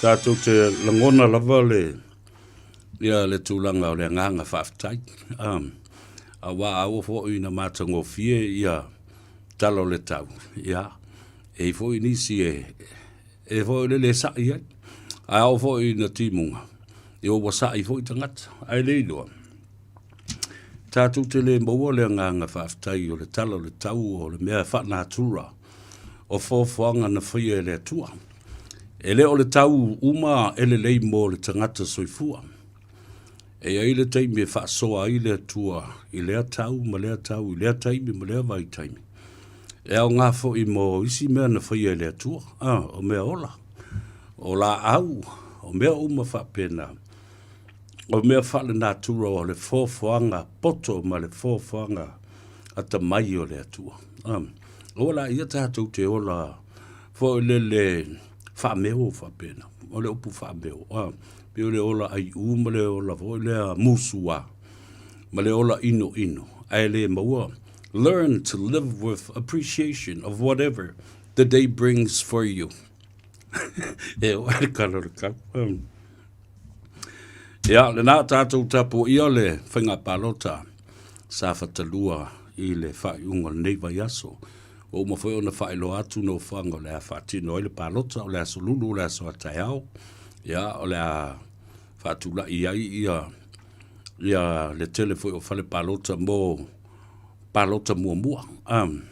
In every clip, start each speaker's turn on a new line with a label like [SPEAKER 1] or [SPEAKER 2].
[SPEAKER 1] Tatou te lagona lava le ia le tulaga o le agaga faafetai. Um, aua a oo foi ina matagofie ia tala o le tau, ia, e i ai foi nisi e, e foi le le sa'i ai. A oo foi ina timuga, ia ua sa'i foi tagata, ae le iloa. Tatou te le maua le agaga faafetai o le tala o le tau o le mea faa-natura o foafoaga na faia e le Atua. E le o le tau uma e lelei mo le tagata soifua. E i ai le taimi e faasoa ai le Atua i lea tau ma lea tau, i lea taimi ma lea vaitaimi. E aoga foi mo isi mea na faia e le Atua, a, o mea ola, o laau, o mea uma faapena. O mea faalenatura o le foafoaga poto ma le foafoaga atamai o le Atua. Aua laia tatou te ola foi lele faameo faapena. O le upu faameo, pei o le ola aiu ma le ola foi lea musua ma le ola inoino, ae le maua. Learn to live with appreciation of whatever the day brings for you. E oo ai le kala o le kau. Ia, lena tatou tapuaia le faiga palota sa fatalua i le faaiuga o lenei vaiaso. Ua uma foi ona faailoa atu nofoaga o le a faatino ai le palota, o le aso Lulu, o le aso a taeao. Ia, o le a faatulai ai ia, ia le tele foi o fale palota mo palota muamua. Um,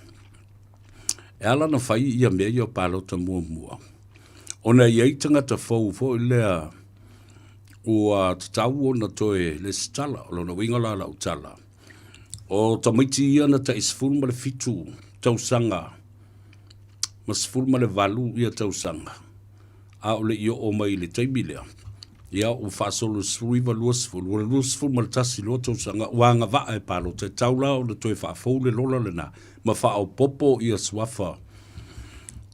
[SPEAKER 1] e ala ona fai ia mea ia o palota muamua, ona e i ai tagata fou foi lea ua tatau ona toe lesitala. O lona uiga la lau tala, o tamaiti ia na tai 17 tausaga ma 18 ia tausaga, a o le i oo mai i le taimi lea, ia ua faasolo i le 19, 20, ua 21 loa tausaga ua agavaa e palota, e tatau la ona toe faafou le lola lena ma faaopoopo ia suafa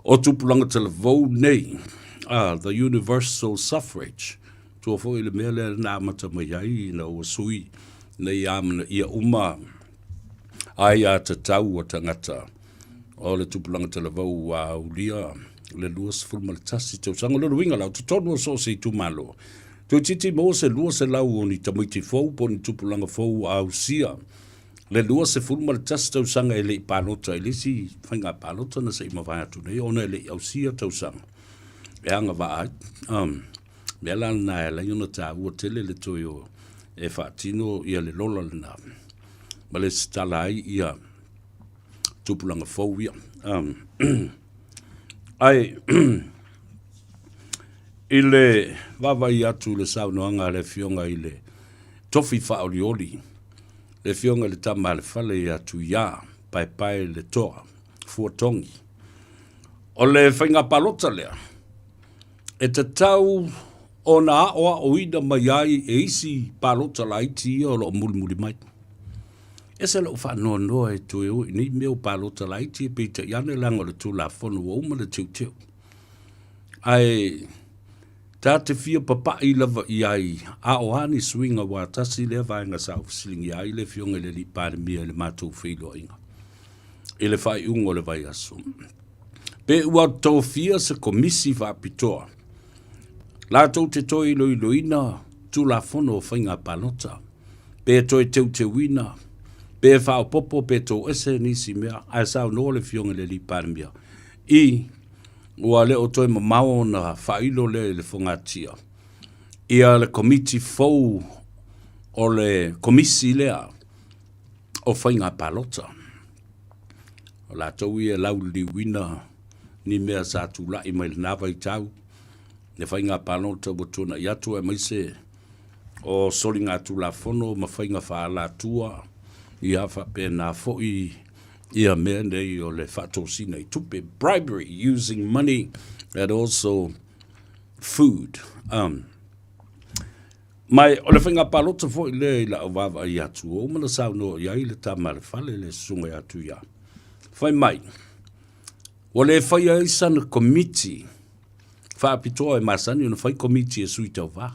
[SPEAKER 1] o tupulaga talavou nei, the universal suffrage. Tua foi le mea lea na amata mai ai ina ua sui nei amanaia uma aia tatau a tagata o le tupulaga talavou ua aulia le 21 tausaga. O lona uiga la, o totonu o so o se itumalo, toeitiiti maua se 200 o ni tamaiti fou po o ni tupulaga fou ua ausia le 21 tausaga e le i palota i le isi faiga palota na se i mavae atu nei ona e le i ausia tausaga e agavaa ai. Um, mea la lena e ala ai ona taua tele le toe o e faatino ia le lola lena ma lesitala ai ia tupulaga fou ia. Um, ae i le vaavaai atu i le saunoaga a le Afioga i le Tofi Faaolioli, le Afioga i le Tama a le Fale ia Tuiā Paepae le Toa Fuatogi, o le faiga palota lea e tatau ona aoaoina mai ai e isi palota laiti ia o lo o mulimuli mai. Ese lou faanoanoa e toe o i nei mea o palota laiti, peitai ane leaga o le Tulafono ua uma le teuteu. Ae ta te fia papai lava i ai, a o a ni suiga aua tasi lea vaega sa ou fesiligia ai le Afioga i le Alii Palemia i le matou feiloaiga i le faaiuga o le vaiaso. Pe ua tofia se komisi faapitoa latou te toe iloiloina Tulafono o Faiga Palota, pe toe teuteuina, pe faaopoopo, pe toese nisi mea, ae saunoa le Afioga i le Alii Palemia i ua le o toe mamao ona faailo lea i le fogatia ia le komiti fou o le komisi lea o faiga palota. O latou ia e lauliliuina ni mea sa tulai mai lena vaitau, le faiga palota ua tuanai atu aemaise o soligatulafono ma faiga faaalatua, ia faapena foi ia mea nei o le faatosina i tupe, bribery, using money and also food. Um, ma o le faiga palota foi lea i lau vaavaai atu, ua uma ona saunoa i ai le tama a le fale, le susuga ia Tuia. Fai mai, ua le faia ai sana komiti faapitoa e masani ona fai komiti e sui tauva.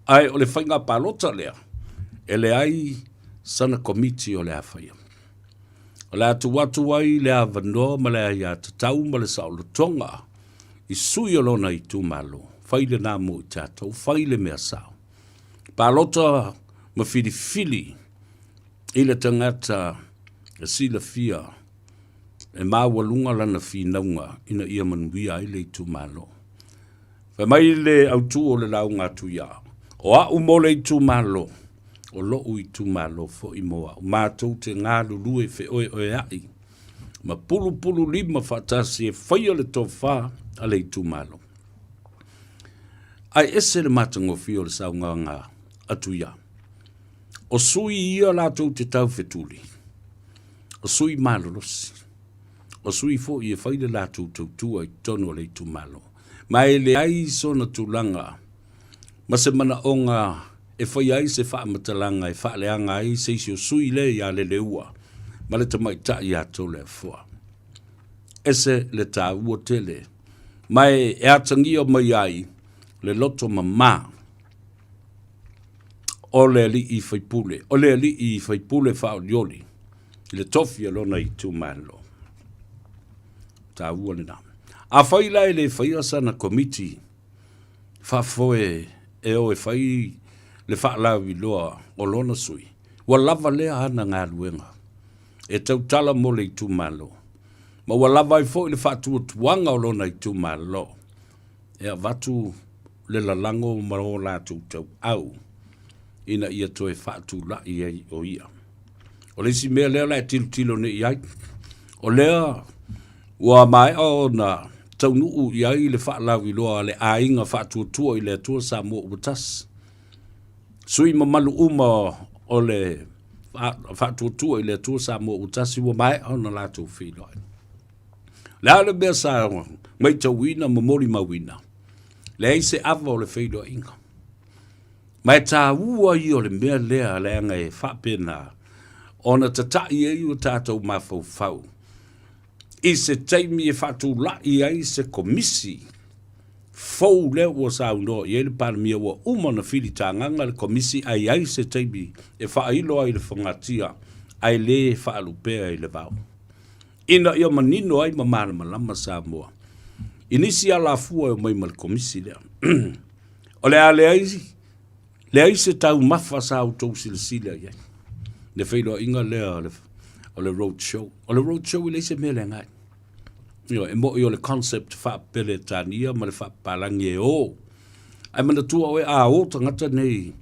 [SPEAKER 1] Ae o le faiga palota lea, e leai sana komiti o le a faia. O le a tuu atu ai le avanoa ma le aiatatau ma le saolotoga i sui o lona itumalo. Fai lena mo i tatou, fai le mea sao. Palota ma filifili i le tagata e silafia e maualuga lana finauga ina ia manuia ai le itumalo. Fai mai le autu o le lauga atu ia, o au mo le itumalo, o lou itumalo foi mo au. Matou te galulue feoeoeai ma pulupululima faatasi e faia le tofa a le itumalo. Ae ese le matagofie o le saunoaga atu ia. O sui ia latou te taufetuli, o sui malolosi, o sui foi e fai le latou tautua i totonu o le itumalo. Ma e leai sona tulaga ma se manaoga e faia ai se faamatalaga e faaleaga ai se isi o sui lea ia Leleua ma le tamaitai ia Toleafoa. Ese le taua tele, ma e atagia mai ai le loto mama o le alii faipule, o le alii faipule faaolioli i le tofi a lona itumalo. Taua lena. Afai la e le faia sana komiti faafoe e o e fai le faalauiloa o lona sui, ua lava lea ana galuega e tautala mo le itumalo, ma ua lava ai foi le faatuatuaga o lona itumalo e avatu le lalago ma o latou tauau ina ia toe faatulai ai o ia. O le isi mea lea la e tilotilo nei i ai, o lea ua maea ona taunuu i ai le faalauiloa a le Aiga Faatuatua i le Atua Samoa ua Tasi. Sui mamalu uma o le Faatuatua i le Atua Samoa ua Tasi ua maea ona latou feiloai. Le a le mea sa matauina ma molimauina, leai se ava o le feiloaiga. Ma e taua ia o le mea lea leaga e faapena ona tatai ai o tatou mafaufau i se taimi e faatulai ai se komisi fou lea ua saunoa i ai le Palemia ua uma ona filitagaga le komisi ae i ai se taimi e faailo ai le fogatia ae le faalupea i le vao ina ia manino ai ma malamalama Samoa i nisi alafua e omai ma le komisi lea. O le a leai, leai se taumafa sa outou silasila i ai. Le feiloaiga lea o le, o le road show. O le road show e leai se mea leaga ai. Ioe, e moni o le concept faa-Peretania ma le faa-Papalagi e o. Ae manatua oe a o tagata nei,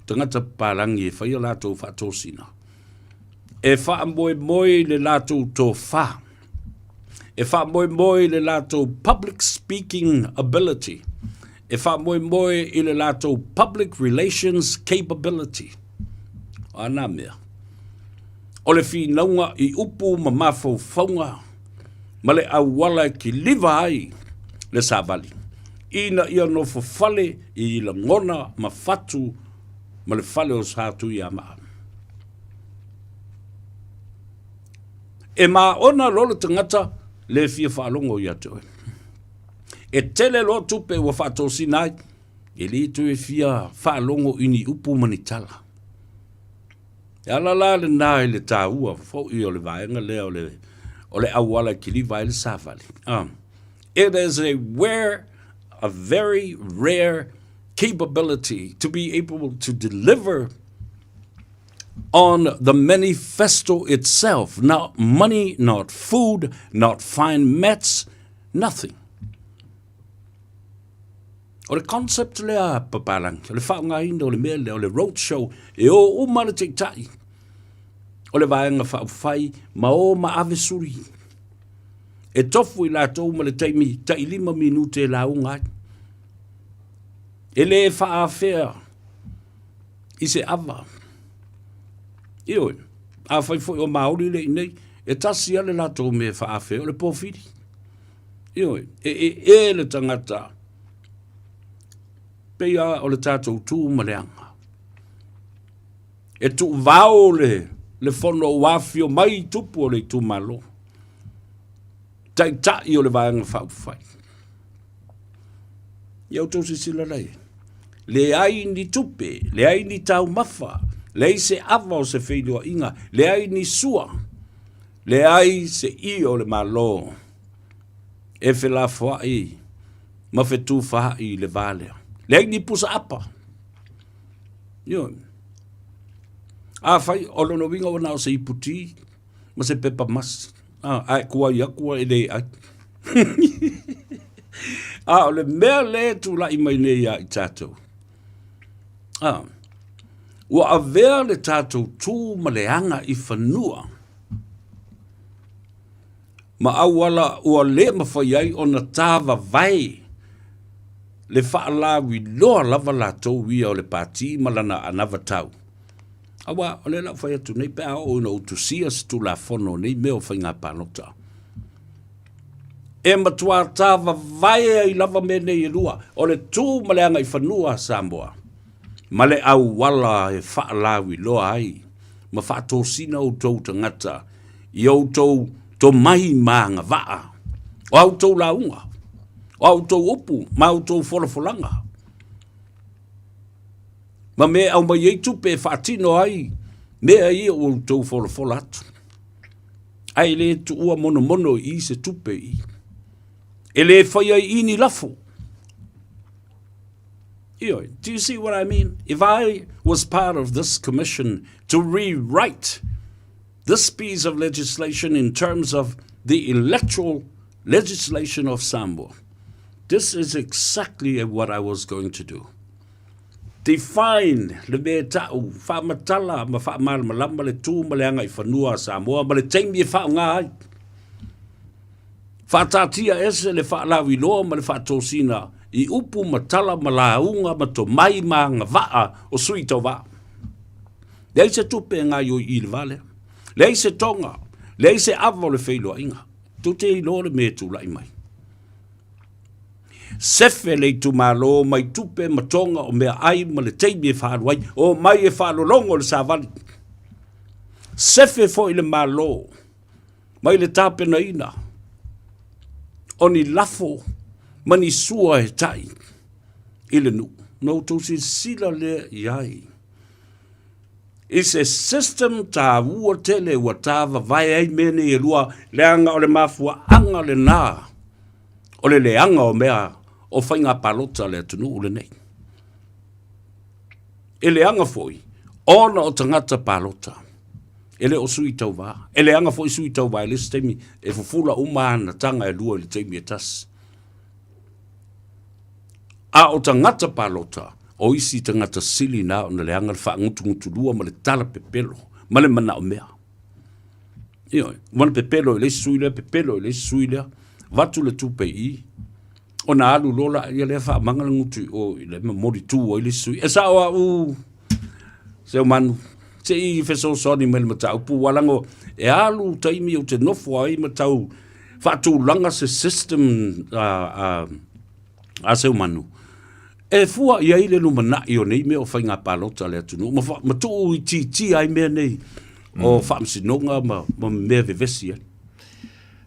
[SPEAKER 1] tagata papalagi e fai a latou faatosina, e faamoemoe i le latou tofa, e faamoemoe i le latou public speaking ability, e faamoemoe i le latou public relations capability. O a nā mea? O le finauga i upu ma mafaufauga ma le auala e kiliva ai le savali, ina ia nofo fale i lagona ma fatu ma le fale o Satuiamaa. E maona loa le tagata le fia faalogo ia te oe. E tele loa tupe ua faatosina ai, e le toe fia faalogo i ni upu ma ni tala. E ala la lena i le taua foi o le vaega lea o le, o le auala e kiliva ai le savali. It is a rare, a very rare capability to be able to deliver on the manifesto itself, not money, not food, not fine mats, nothing. O le concept lea papalangi, o le faaaogaina o le mea lea, o le road show, e o uma le taitai o le vaega faaupufai ma o ma ave suli. E tofu i latou ma le taimi tailima minute e lauga ai. E le faaafea i se ava. Ioe, afai foi o Maori le i nei, e tasi lava le latou mea e faaafea, o le pōfili. Ioe, e ee le tagata, pei lava o le tatou tu ma le aga. E tuuvao le, le fono ua afio mai tupu o le itumalo, taitai o le Vaega Faaupufai. Ia outou silasila la i ai. Leai ni tupe, leai ni taumafa, leai se ava o se feiloaiga, leai ni sua, leai se ie o le Malo e felafoai. ma fetufaai i le va lea. Leai ni pusa apa. Ioe. Afai o lona uiga ua na o se iputi ma se pepa masi, a, ae kuai atu e le ai. A o le mea lea e tulai mai nei ia i tatou, a, ua avea le tatou tu ma le aga i fanua ma auala ua le mafai ai ona tāvavae le faalauiloa lava latou ia o le pati ma lana anavatau. Aua o lea la ua fai atu nei pe a oo ina utusia se Tulafono o nei mea o faiga palota, e matua tāvavae ai lava mea nei e lua, o le tu ma le agaifanua a Samoa ma le auala e faalauiloa ai ma faatosina outou tagata i outou tomai ma agavaa, o a outou lauga, o a outou upu ma a outou folafolaga, ma mea e aumai ai tupe e faatino ai mea ia ua outou folafola atu. Ae le tuua monomono i i se tupe i i. E le fai ai i ni lafo. Ioe, do you see what I mean? If I was part of this commission to rewrite this piece of legislation in terms of the electoral legislation of Samoa, this is exactly what I was going to do. Define le mea e ta'u, faamatala ma faamalamalama le tu ma le agaifanua a Samoa ma le taimi e faaaoga ai. Faataatia ese le faalauiloa ma le faatosina i upu ma tala ma lauga ma tomai ma agavaa o sui tauvaa. Leai se tupe e gaioi i le va lea. Leai se toga, leai se ava o le feiloaiga. Tou te iloa le mea e tulai mai. Sefe le itumalo mai tupe ma toga o meaai ma le taimi e faaalu ai, omai e faalologo le savali. Sefe foi le Malo mai le tapenaina o ni lafo ma ni sua e taʻi i le nuu. Na outou silasila lea i ai i se system taua tele ua tāvavae ai mea nei e lua, leaga o le mafuaaga lenā o le leaga o mea o faiga palota a le atunuu lenei. E leaga foi ona o tagata palota e le o sui tauvā. E leaga foi sui tauvā i le isi taimi e fufula uma ana taga e lua i le taimi e tasi. A o tagata palota, o isi tagata sili na ona leaga le faagutugutulua ma le tala pepelo ma le manaomea. Ioe, ua na pepelo i le isi sui lea, pepelo i le isi sui lea, avatu le tupe i i, ona alu loa laia lea faamaga le gutu i o i le momoli tu ai le isi sui. E sao au Seumanu, se i fesoasoani mai le mataupu, ua lago e alu taimi ou te nofo ai ma tau faatulaga se system a, a, a Seumanu, e fua i ai le lumanai o nei mea o faiga palota a le atunuu, ma, fa, ma tuu itiitia ai mea nei o faamasinoga ma, ma mea vevesi ai.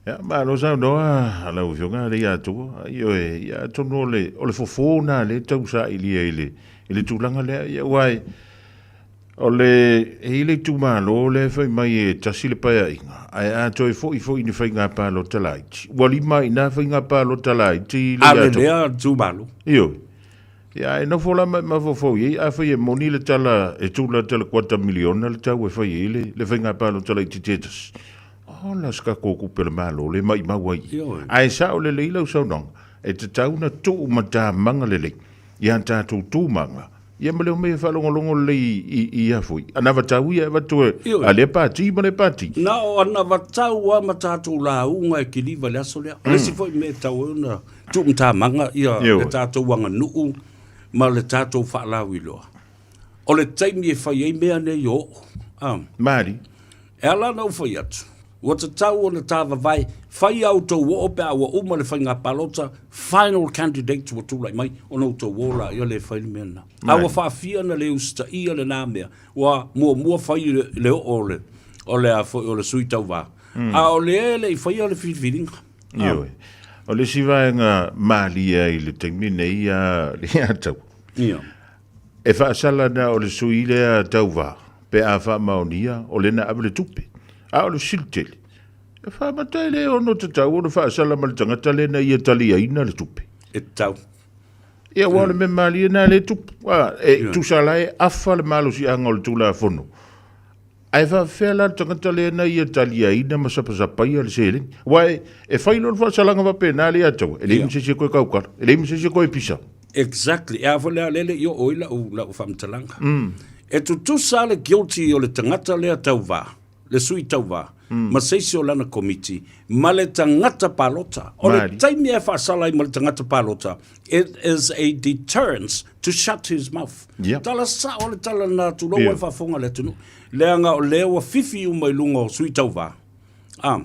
[SPEAKER 2] Ia, malo saunoa lau Afioga Alaiatua. Ioe, ia atonu o le, o le fofo na lea e tausailia i le, i le tulaga lea. Ia, aua e, o le, e i ai le itumalo lea e fai mai e tasi le paeaiga, ae a toe foi foi i ni faiga palota laiti, ua lima i ina faiga palota laiti
[SPEAKER 1] i le A le lea itumalo.
[SPEAKER 2] Ioe. Ia, ae nofo la ma e mafaufau i ai, afai e moni le tala e tula tala kuata miliona le tau e fai ai le, le faiga palota laitiiti e tasi, Ola se tatou tupe a le Malo le maimau ai.
[SPEAKER 1] Ioe.
[SPEAKER 2] Ae sao lelei lau saunoaga, e tatau ona tuu matamaga lelei i a tatou tumaga, ia ma le omai e faalogologo lelei i, i ia foi anavatau ia e avatu e
[SPEAKER 1] Ioe.
[SPEAKER 2] a lea pati ma lea pati.
[SPEAKER 1] Na o anavatau lava ma tatou lauga e kiliva i le aso lea. O le isi foi mea e tatau ai ona tuumatamaga ia
[SPEAKER 2] Ioe.
[SPEAKER 1] le tatou aganuu ma le tatou faalauiloa. O le taimi e fai ai mea nei o oo. Ah.
[SPEAKER 2] Mali.
[SPEAKER 1] E ala ona ou fai atu, ua tatau ona tāvavae, fai a outou oo pe a ua uma le faiga palota, final candidate ua tulai mai, ona outou o laia lea e fai le mea lena. A ua faafia ona le usitaia lena mea, ua muamua fai le, le oo o le, o le, a foi, o le sui tauvā. A o lea e le i faia le filifiliga.
[SPEAKER 2] Ioe. O le isi vaega malie ai i le taimi nei a le tau.
[SPEAKER 1] Ia.
[SPEAKER 2] E faasala na o le sui lea tauvā, pe a faamaonia o le na ave le tupe, a o le sili tele, e faamata e le ono tatau ona faasala ma le tagata lea na ia taliaina le tupe.
[SPEAKER 1] E tatau.
[SPEAKER 2] Ia, aua o le mea malie lena lea e tupu. A, e tusa la e afa le malosiaga o le Tulafono. Ae faapefea la le tagata lea na ia taliaina ma sapasapaia le seleni? Aua e, e fai loa le faasalaga faapena lea ia te oe, e leai ma se isi e toe tautala, e leai ma se isi e toe pisa.
[SPEAKER 1] Exactly. E a foi lea, lea le i oo ai lau, lau faamatalaga. E tutusa le guilty o le tagata lea tauvā, le sui tauvā, ma se isi o lana komiti, ma le tagata palota. O le taimi e faasala ai ma le tagata palota, it is a deterrence to shut his mouth.
[SPEAKER 2] Yeah.
[SPEAKER 1] Tala sao le tala na tulou yeah. faafofoga le atunuu. Leaga o lea ua fifi uma i luga o sui tauvā. Ah,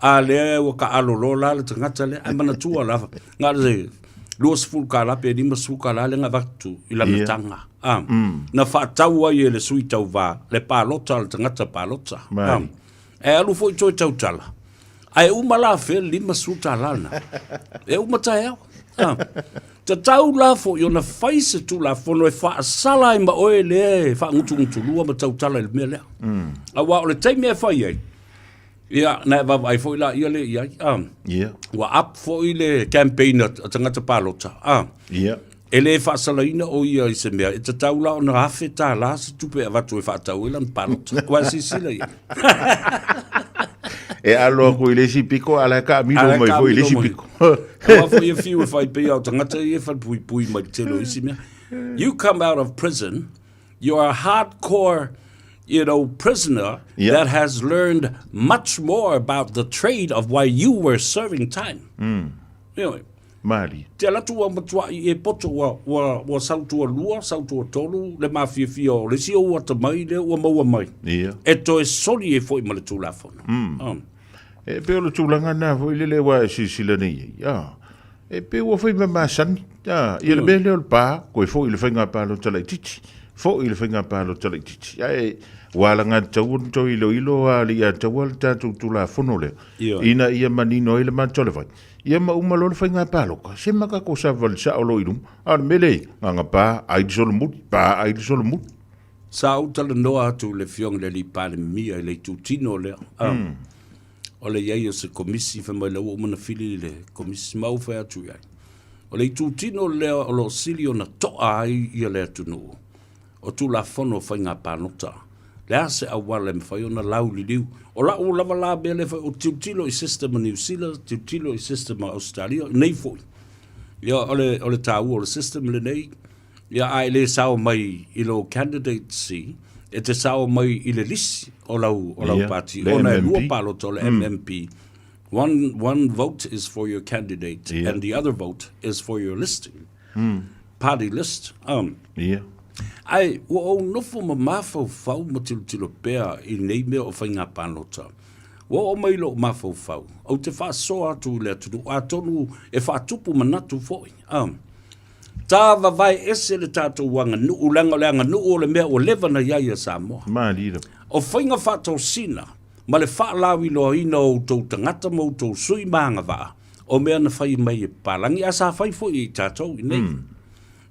[SPEAKER 1] a lea ua kaalo loa la le tagata lea, ae manatua lava, na o le 20 tala pe 50 tala lea na avatu i lana
[SPEAKER 2] Yeah.
[SPEAKER 1] taga. Ah, na faatau ai e le sui tauvā le palota a le tagata palota. Ah,
[SPEAKER 2] Malie.
[SPEAKER 1] e alu foi toe tautala. Ae uma la fea le 50 tala lena. E uma taeao. Ah. Tatau la foi ona fai se Tulafono e faasala ai ma oe lea e faagutugutulua ma tautala i le mea lea. Aua o le taimi e fai ai, ia, na e vaavaai foi laia lea i ai. Ah. Ua up foi le campaign a tagata palota. Ah. E le faasalaina o ia i se mea, e tatau la ona $1,000 se tupe e avatu e faatau ai lana palota. Aua e silasila i ai.
[SPEAKER 2] E alo atu i le isi piko, a la e taamilo mai foi i le isi piko.
[SPEAKER 1] Aua foi e fiu e fai pei o tagata ia e falepuipui mai le tele o isi mea. You come out of prison, you are a hardcore you know, prisoner that has learned much more about the trade of why you were serving time. Anyway,
[SPEAKER 2] Malie.
[SPEAKER 1] Te alu atu ua matuai e poto ua, ua, ua sau tualua, sau tuatolu le mafiafia o le isi ou atamai lea ua maua mai.
[SPEAKER 2] Ia.
[SPEAKER 1] E toe soli ai foi ma le Tulafono. Mm.
[SPEAKER 2] E pei o le tulaga lena foi lele ua e silasila nei i ai. Ah, e pei ua fai ma masani. Ah, ia le mea lea o le pa, koe foi i le faiga palota laitiiti. Foi i le faiga palota laitiiti. Ae ua alagatatau ona toe iloilo a le ia taua le tatou Tulafono lea.
[SPEAKER 1] Ioe.
[SPEAKER 2] Ina ia manino ai le matou le vai. Ia ma uma loa le faiga palota, sema tatou savavali sao loa i luma. A o le mea lea, gaga pa, ai le solomuli, pa ai le solomuli.
[SPEAKER 1] Sa ou talanoa atu i le Afioga i le Alii Palemia i le itutino lea, o le i ai o se komisi, fai mai la ua uma ona fili le komisi, ma ou fai atu i ai, o le itutino lea o lo o sili ona toa ai ia le atunuu, o Tulafono o Faiga Palota. Le a se auala e mafai ona lauliliu? O la'u lava la mea lea e fai, o tilotilo i system a Niu Sila, tilotilo i system a Ausetalia, nei foi. Ia, o le, o le taua o le system lenei, ia, a e le sao mai i lou candidacy, e te sao mai i le lisi o lau, o lau
[SPEAKER 2] Ia,
[SPEAKER 1] pati,
[SPEAKER 2] le
[SPEAKER 1] ona e lua
[SPEAKER 2] MMP.
[SPEAKER 1] palota o le MMP. One vote is for your candidate
[SPEAKER 2] Ia.
[SPEAKER 1] and the other vote is for your listing. Party list.
[SPEAKER 2] Ia.
[SPEAKER 1] Ae ua ou nofo ma mafaufau ma tilotilo pea i nei mea o faiga palota. Ua oo mai lou mafaufau, ou te faasoa atu i le atunuu, atonu e faatupu manatu foi. Tavavae ese le tatou aganuu, leaga o le aganuu o le mea ua leva ona i ai a Samoa.
[SPEAKER 2] Malie lava.
[SPEAKER 1] O faiga faatosina ma le faalauiloaina o outou tagata ma outou sui ma agavaa, o mea na fai mai e papalagi, a sa fai foi e i tatou i nei.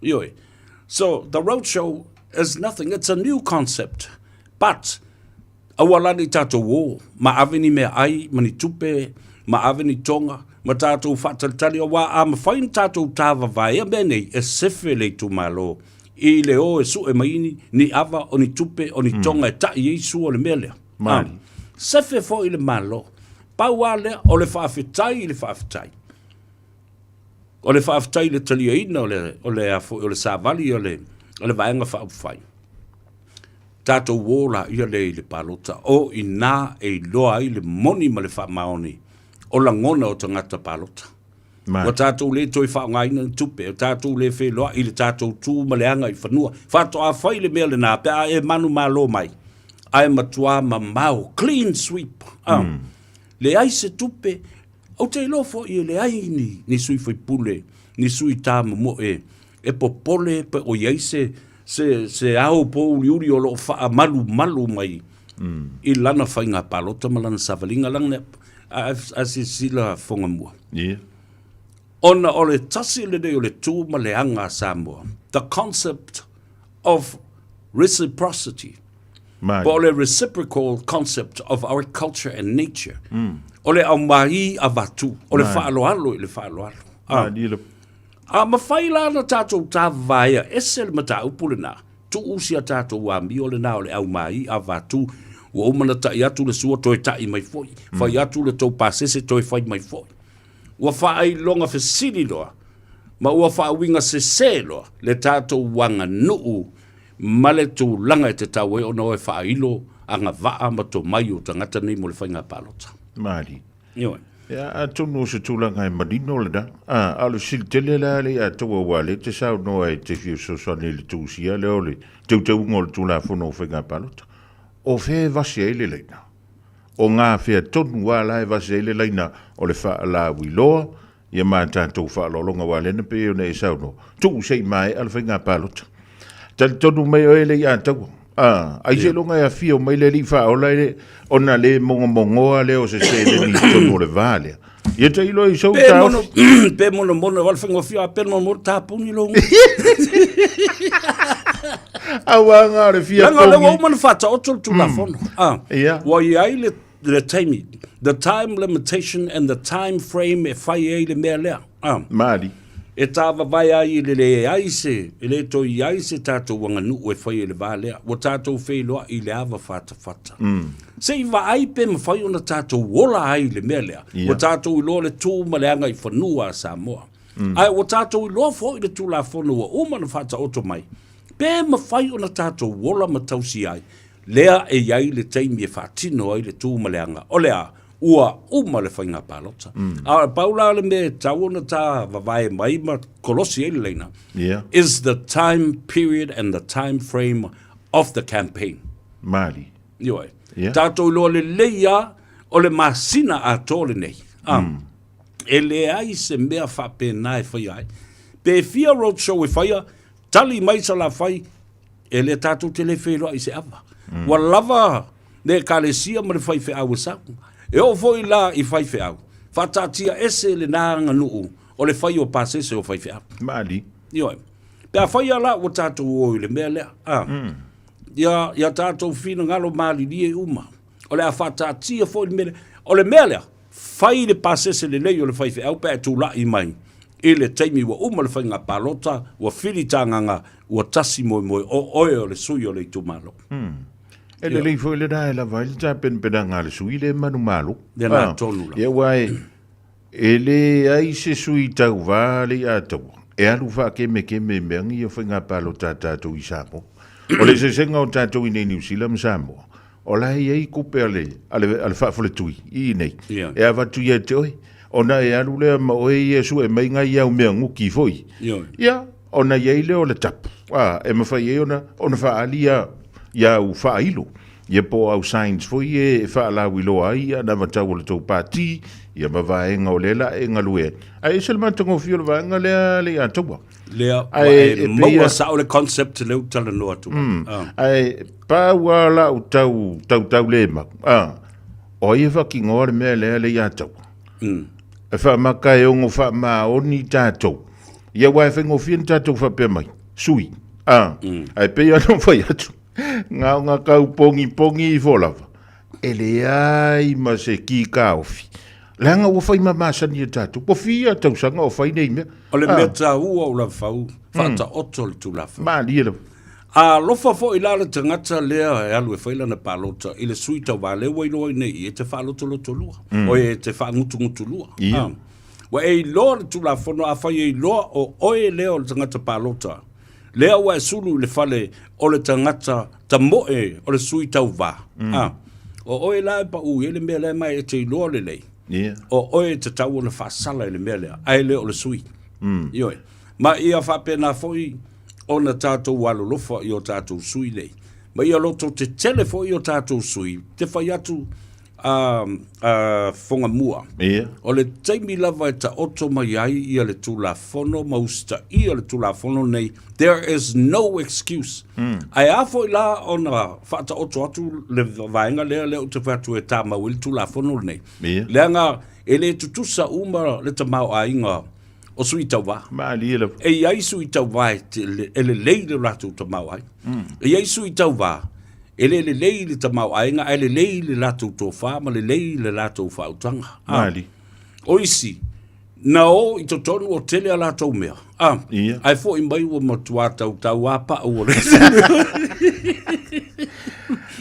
[SPEAKER 1] Ioe. So, the road show is nothing. It's a new concept. But, aua la ne i tatou o, ma ave ni meaai, ma ni tupe, ma ave ni toga, ma tatou faatalitali, aua a mafai ona tatou tavavaea mea nei, e sefe le itumalo i le o e sue mai ni, ni ava, o ni tupe, o ni toga e ta'i ai sua o le mea lea.
[SPEAKER 2] Malie.
[SPEAKER 1] Sefe foi le Malo. Pau lava lea, o le faafetai i le faafetai. O le faafetai i le taliaina o le, o le, a foi, o le savali o le, o le Vaega Faaupufai. Tatou o laia lea i le palota, o i ina e iloa ai le moni ma le faamaoni o lagona o tagata palota.
[SPEAKER 2] Mai.
[SPEAKER 1] Ua tatou le toe faaaogaina ni tupe, ua tatou le feiloai i le tatou tu ma le aga i fanua. Faatoa fai le mea lena pe a e manumalo mai, ae matua mamao, clean sweep. Ah. Leai se tupe, ou te iloa foi e leai ni, ni sui faipule, ni sui tāmomoe e popole pe o i ai se, se, se ao pōuliuli o lo o faamalumalu mai i lana faiga palota ma lana savaliga, lana, a, a silasila Fogamua.
[SPEAKER 2] Ia.
[SPEAKER 1] Ona o le tasi lenei o le tu ma le aga a Samoa, the concept of reciprocity,
[SPEAKER 2] Mai.
[SPEAKER 1] po o le reciprocal concept of our culture and nature. O le aumai avatu, o le
[SPEAKER 2] Mai.
[SPEAKER 1] faaaloalo i le faaaloalo.
[SPEAKER 2] Malie le.
[SPEAKER 1] A mafai la ona tatou tavavaea ese le mataupu lena, tuu si a tatou amio lena o le aumai'a vatu, ua uma ona ta'i atu le sua toe ta'i mai foi, fai atu le tou pasese toe fai mai foi. Ua faailoga fesili loa ma ua faauiga sese loa le tatou aganuu ma le tulaga e tatau ai ona o e faailo agavaa ma tomai o tagata nei mo le faiga palota.
[SPEAKER 2] Malie.
[SPEAKER 1] Ioe.
[SPEAKER 2] Ia, atonu o se tulaga e manino lena. A, a o le fesili tele la lea ia te aua o lea e te saunoa e te fia fesoasoani i le tuusia lea o le teuteuga o le Tulafono o Faiga Palota. O fea e vase ai le laina? O gafea tonu lava la e vase ai le laina o le faalauiloa ia ma tatou faaaloaloga aua lea na pei ona e saunoa, tuu se i maea le faiga palota. Talitonu mai oe le ia taua. Ah, ai seiloga e afio mai le Alii Faaola e ona le mogomogoa lea o se seleni i totonu o le va lea. Ia tailo i sou
[SPEAKER 1] Pe
[SPEAKER 2] taofi.
[SPEAKER 1] mono, pe monomono, wale whaingofia, pe monomono tāpuni lo ngu.
[SPEAKER 2] Aua ngā o le fia
[SPEAKER 1] Langa o le ua
[SPEAKER 2] pongi.
[SPEAKER 1] uma na whataoto le tulafono. Ah,
[SPEAKER 2] Ia.
[SPEAKER 1] Ua i ai le, le taimi, the time limitation and the time frame e whai ai le mea lea. Ah.
[SPEAKER 2] Maali.
[SPEAKER 1] E tāvavae ai i le leai se, e le toe i ai se tātou aganuu e fai ai le va lea, ua tātou feiloai i le ava fatafata. Se i vaai pe mafai ona tātou ola ai i le mea lea, ua tātou iloa le tū ma le agaifanua a Samoa. Ae ua tātou iloa foi le Tulafono ua uma ona faataoto mai, pe mafai ona tātou ola ma tausi ai, lea e i ai le taimi e faatino ai le tu ma le aga, o le a? Ua uma le faiga palota. A pau la le mea e tatau ona ta vavae mai ma kolosi ai le laina, is the time period and the time frame of the campaign.
[SPEAKER 2] Maali.
[SPEAKER 1] Ioe. Tatou iloa lelei lava o le masina atoa lenei. E leai se mea faapena e faia ai. Pe fia road show e faia, tali mai Salafai, E le tatou te le feiloai i se ava. Ua lava le Ekalesia ma le faifeau e sau. E oo foi la i faifeau, faataatia ese lena aganuu o le fai o pasese o faifeau.
[SPEAKER 2] Maali.
[SPEAKER 1] Ioe. Pe a faia la ua tatou o i le mea lea, a, ia, ia tatou finagalo malilie uma, o le a faataatia foi le mea lea. O le mea lea, Fai le pasese lelei o le faifeau pe a e tulai mai i le taimi ua uma le faiga palota, ua fili tagaga, ua tasi moemoe o oe o le sui o le itumalo.
[SPEAKER 2] E lelei foi lena e lava ai le tapenapenaga a le sui le manumalo.
[SPEAKER 1] Lena tonu lava.
[SPEAKER 2] Ia aua e leai se sui tauva le ia taua e alu faakemekeme i mea ia faiga palota a tatou i Samoa. O le eseesega o tatou i nei Niu Sila ma Samoa, O la e i ai tupe a le, a le, a le faafaletui i inei,
[SPEAKER 1] Ia.
[SPEAKER 2] e avatu ia te oe, ona e alu lea ma oe ia e sue mai ngai au mea guki foi.
[SPEAKER 1] Ioe.
[SPEAKER 2] Ia, ona i ai lea o le tapu, a, e mafai ai ona, ona faaali ia, ia au faailo, ia po o au signs foi ia e faalauiloa ai ia anavatau o le tou pati, ia ma vaega o lea la e galue ai. Ae ese le matagofie o le vaega lea le ia taua.
[SPEAKER 1] Lea, ua
[SPEAKER 2] Ae
[SPEAKER 1] e
[SPEAKER 2] e pei
[SPEAKER 1] maua
[SPEAKER 2] a-
[SPEAKER 1] sao le concept lea ou talanoa atu ai. Ah.
[SPEAKER 2] Ae pau lava lau tau tautaulemau, a, o ai e faatinoa le mea lea le ia taua? E faamata e ono faamaoni tatou. Ia aua e faigofie ona tatou faapea mai, sui, a, ae pei lava ona fai atu, na ona tau pogipogi ifo lava, e leai ma se ki taofi. Leaga ua fai ma masani e tatou, ua fia tausaga o fai nei mea.
[SPEAKER 1] O le mea taua o Lavafau, faataoto le Tulafono.
[SPEAKER 2] Malie lava.
[SPEAKER 1] A alofa foi la le tagata lea e alu e fai lana palota i le sui tauva lea ua iloa ai nei e te faalotolotolua, oe e te faagutugutulua.
[SPEAKER 2] Ia.
[SPEAKER 1] Ua e iloa le Tulafono, afai e iloa o oe lea o le tagata palota, lea ua e sulu i le fale o le tagata tamoe o le sui tauva, o oe la e pau i ai le mea lea ma e te iloa lelei, o oe e tatau ona faasala i le mea lea, ae le o le sui. Ioe. Ma ia faapena foi ona tatou alolofa i o tatou sui nei. Ma ia lototetele foi o tatou sui, te fai atu a, a Fogamua.
[SPEAKER 2] Ia.
[SPEAKER 1] O le taimi lava e taoto mai ai ia le Tulafono ma usitaia le Tulafono nei, there is no excuse. Ae a foi la ona faataoto atu le vaega lea lea ou te fai atu e tamau ai le Tulafono lenei.
[SPEAKER 2] Ia.
[SPEAKER 1] Leaga e le tutusa uma le tamaoaiga o sui tauva.
[SPEAKER 2] Malie lava.
[SPEAKER 1] E i ai sui tauva e, e lelei le latou tamaoaiga. E i ai sui tauva e le lelei le tamaoaiga ae lelei le latou tofa ma lelei le latou faautaga.
[SPEAKER 2] Malie.
[SPEAKER 1] O isi, Na o i totonu o tele a latou mea. Ah,
[SPEAKER 2] Ia.
[SPEAKER 1] Ae foi mai ua matua tautau a pau o le.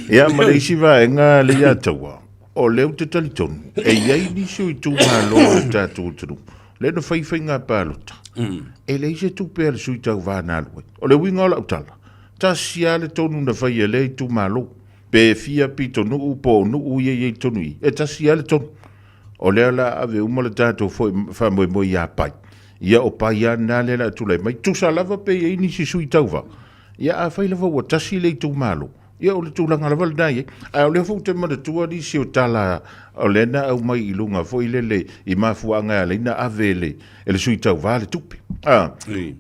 [SPEAKER 2] Ia, ma le isi vaega le ia taua, o lea ou te talitonu, e i ai nisi o itumalo o le tatou atunuu, lea na fai faiga palota, e leai se tupe a le sui tauva na alu ai. O le uiga o lau tala, tasi lava le tonu na fai e lea itumalo, pe fia pitonuu po o nuu ia e i ai i totonu i i, e tasi lava le tonu. O lea o le a ave uma le tatou foi faamoemoe ia Pai. Ia o Pai lava lena lea o le a tulai mai. Tusa lava pe i ai nisi sui tauva. Ia afai lava ua tasi le itumalo, ia o le tulaga lava lena e i ai. Ae o lea foi ou te manatua nisi o tala o lea na aumai i luga foi lele i mafuaaga e ala ai ona ave e le, e le sui tauva le tupe. A,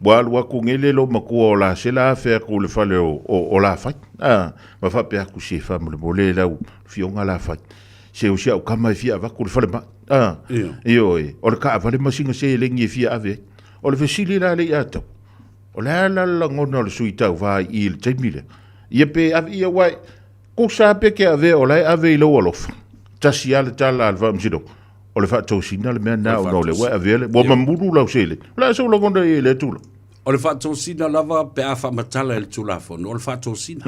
[SPEAKER 2] ua alu atu nei le loomatua o Lasela afe atu i le fale o, o, o Lafai. A, ma faapea atu, se faamolemole lau afioga Lafai. Se o si au tama e fia avatu i le falemai. A, ioe, o le taavale ma sina seleni e fia ave ai. O le fesili la lea ia tau, o le a la le lagona o le sui tauva i i le taimi lea? Ia pe ave, ia uae, tusa pe ke avea o la e ave i lou alofa. Tasi lava le tala a le faamasinoga, o le faatosina le mea lena ona o lea ua e avea le, ua mamulu lau seleni. O le a sou lagona i ai i lea tulaga?
[SPEAKER 1] O le faatosina lava pe a faamatala e le Tulafono, o le faatosina.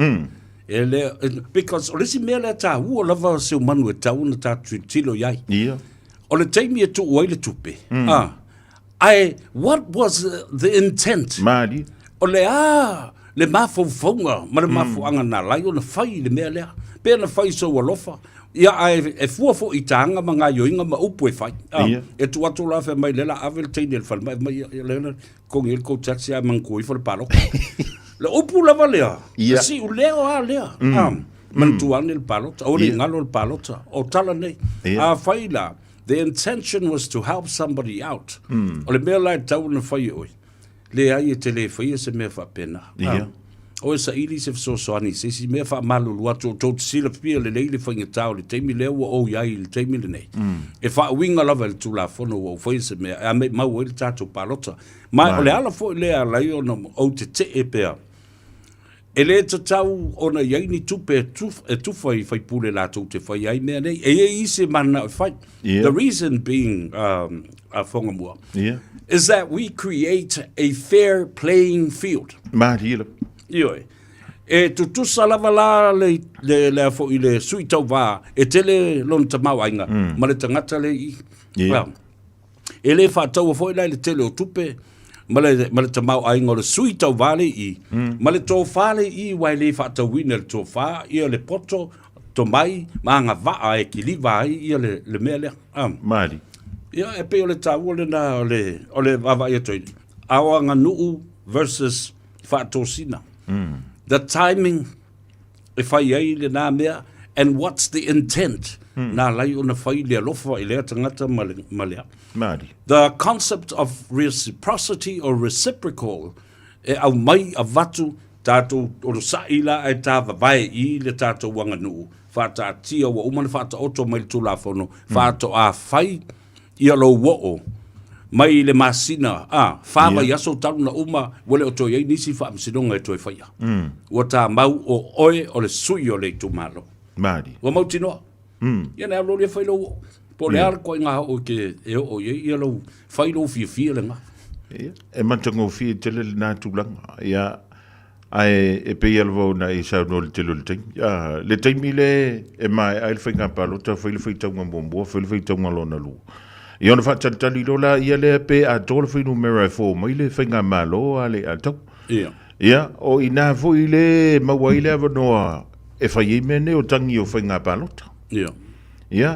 [SPEAKER 1] E le, because o le isi mea lea taua lava seumanu e tatau ona tatou tilotilo i ai.
[SPEAKER 2] Ia.
[SPEAKER 1] O le taimi e tuu ai le tupe, ah, ae what was the intent?
[SPEAKER 2] Malie.
[SPEAKER 1] O le a le mafaufauga ma le mafuaaga na ala ai ona fai le mea lea. Pe na fai i sou alofa, ia ae e fua foi i taga ma gaoioiga ma upu e fai. Ah,
[SPEAKER 2] Ia.
[SPEAKER 1] E tuu atu la fai mai lea la ave le teine i le falemai, fai mai, ia, ia, lea la totogi ai le tou taxi ae manatua ifo le palota. Le upu lava lea,
[SPEAKER 2] Ia.
[SPEAKER 1] le siuleo lava lea. Ah, manatua ane le palota, aua ne i galo le palota. O tala nei,
[SPEAKER 2] Ia.
[SPEAKER 1] afai la, the intention was to help somebody out. O le mea la e tatau ona fai e oe, leai e te le faia se mea faapena.
[SPEAKER 2] Ia.
[SPEAKER 1] Ah, o e saili se fesoasoani i se isi mea faamalulu atu, o tou te silafia lelei le faigata o le taimi lea ua ou i ai i le taimi lenei. E faauiga lava e le Tulafono ua ou faia se mea e ame mau ai le tatou palota. Ma o le ala foi lea e ala ai ona ou tetee pea, e le tatau ona i ai ni tupe e tufa i faipule latou te faia ai mea nei. E i ai isi e mananao e fai.
[SPEAKER 2] Yeah.
[SPEAKER 1] The reason being, a Whangamua,
[SPEAKER 2] Yeah.
[SPEAKER 1] is that we create a fair playing field.
[SPEAKER 2] Marie lava.
[SPEAKER 1] Ioe. E tutusa lava la le, le, le, foi le sui tauvā, e tele lona tamaoaiga ma le tagata le i.
[SPEAKER 2] Yeah.
[SPEAKER 1] Well, e le faataua foi la i le tele o tupe ma le, ma le tamaoaiga o le sui tauvā le i, ma le tofā le i, aua e le faatauina e le tofā ia le poto, tomai ma agavaa e kiliva ai ia le, le mea lea. Ah.
[SPEAKER 2] Malie.
[SPEAKER 1] Ia, e pei o le taua lena o le, o le vaavaai atu ai. Ao aganuu versus faatosina. The timing e fai ai lena mea and what's the intent na ala ai ona fai le alofa i lea tagata ma le, ma lea.
[SPEAKER 2] Malie.
[SPEAKER 1] The concept of reciprocity or reciprocal e aumai avatu tatou onosai la ae tāvavae i le tatou aganuu faataatia ua uma ona faataoto mai le Tulafono faatoa fai ia lou oo mai le masina a fa vaiaso talu na uma ua le o toe i ai nisi faamasinoga e toe faia. Ua tamau o oe o le sui o le itumalo.
[SPEAKER 2] Malie.
[SPEAKER 1] Ua mautinoa. Ia na alu e fai lou oo. Po o le a le ituaiga oo e te oo i ai, ia lou, fai lou fiafia lena.
[SPEAKER 2] Ia, e matagofie tele lena tulaga. Ia, ae e pei lava ona e saunoa i le tele o le taimi. Ia, le taimi le e maea ai le faiga palota, fai le faitauga muamua, fai le faitauga lona lua. Ia ona faatalitali loa la ia lea pe atoa le fuainumera e fou mai le faigamalo a le atau.
[SPEAKER 1] Ia.
[SPEAKER 2] Ia, o i ina foi le maua ai le avanoa e fai ai mea nei o tagi o faiga palota.
[SPEAKER 1] Ia.
[SPEAKER 2] Ia,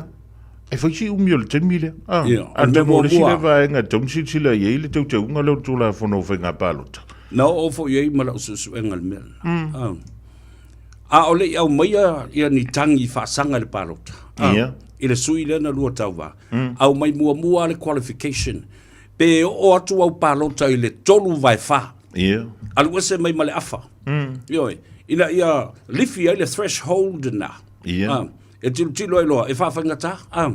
[SPEAKER 2] e fai si umi o le taimi lea. Ah,
[SPEAKER 1] Ia, o le mea
[SPEAKER 2] atonu o le isi
[SPEAKER 1] muamua.
[SPEAKER 2] lea vaega e tatau ona silasila i ai le teuteuga lea o le Tulafono o Faiga Palota.
[SPEAKER 1] Na oo foi i ai ma lau suesuega i le mea lena. Ah. A o le i aumaia ia ni tagi faasaga i le palota, ah,
[SPEAKER 2] Ia.
[SPEAKER 1] i le sui lea na lua tauva, aumai muamua le qualification, pe oo atu au palota i le 3/4.
[SPEAKER 2] Ia.
[SPEAKER 1] Alu ese mai ma le afa. Ioe, ina ia lifi ai le threshold na.
[SPEAKER 2] Ia.
[SPEAKER 1] Ah, e tilotilo ai loa, e faafaigata. Ah.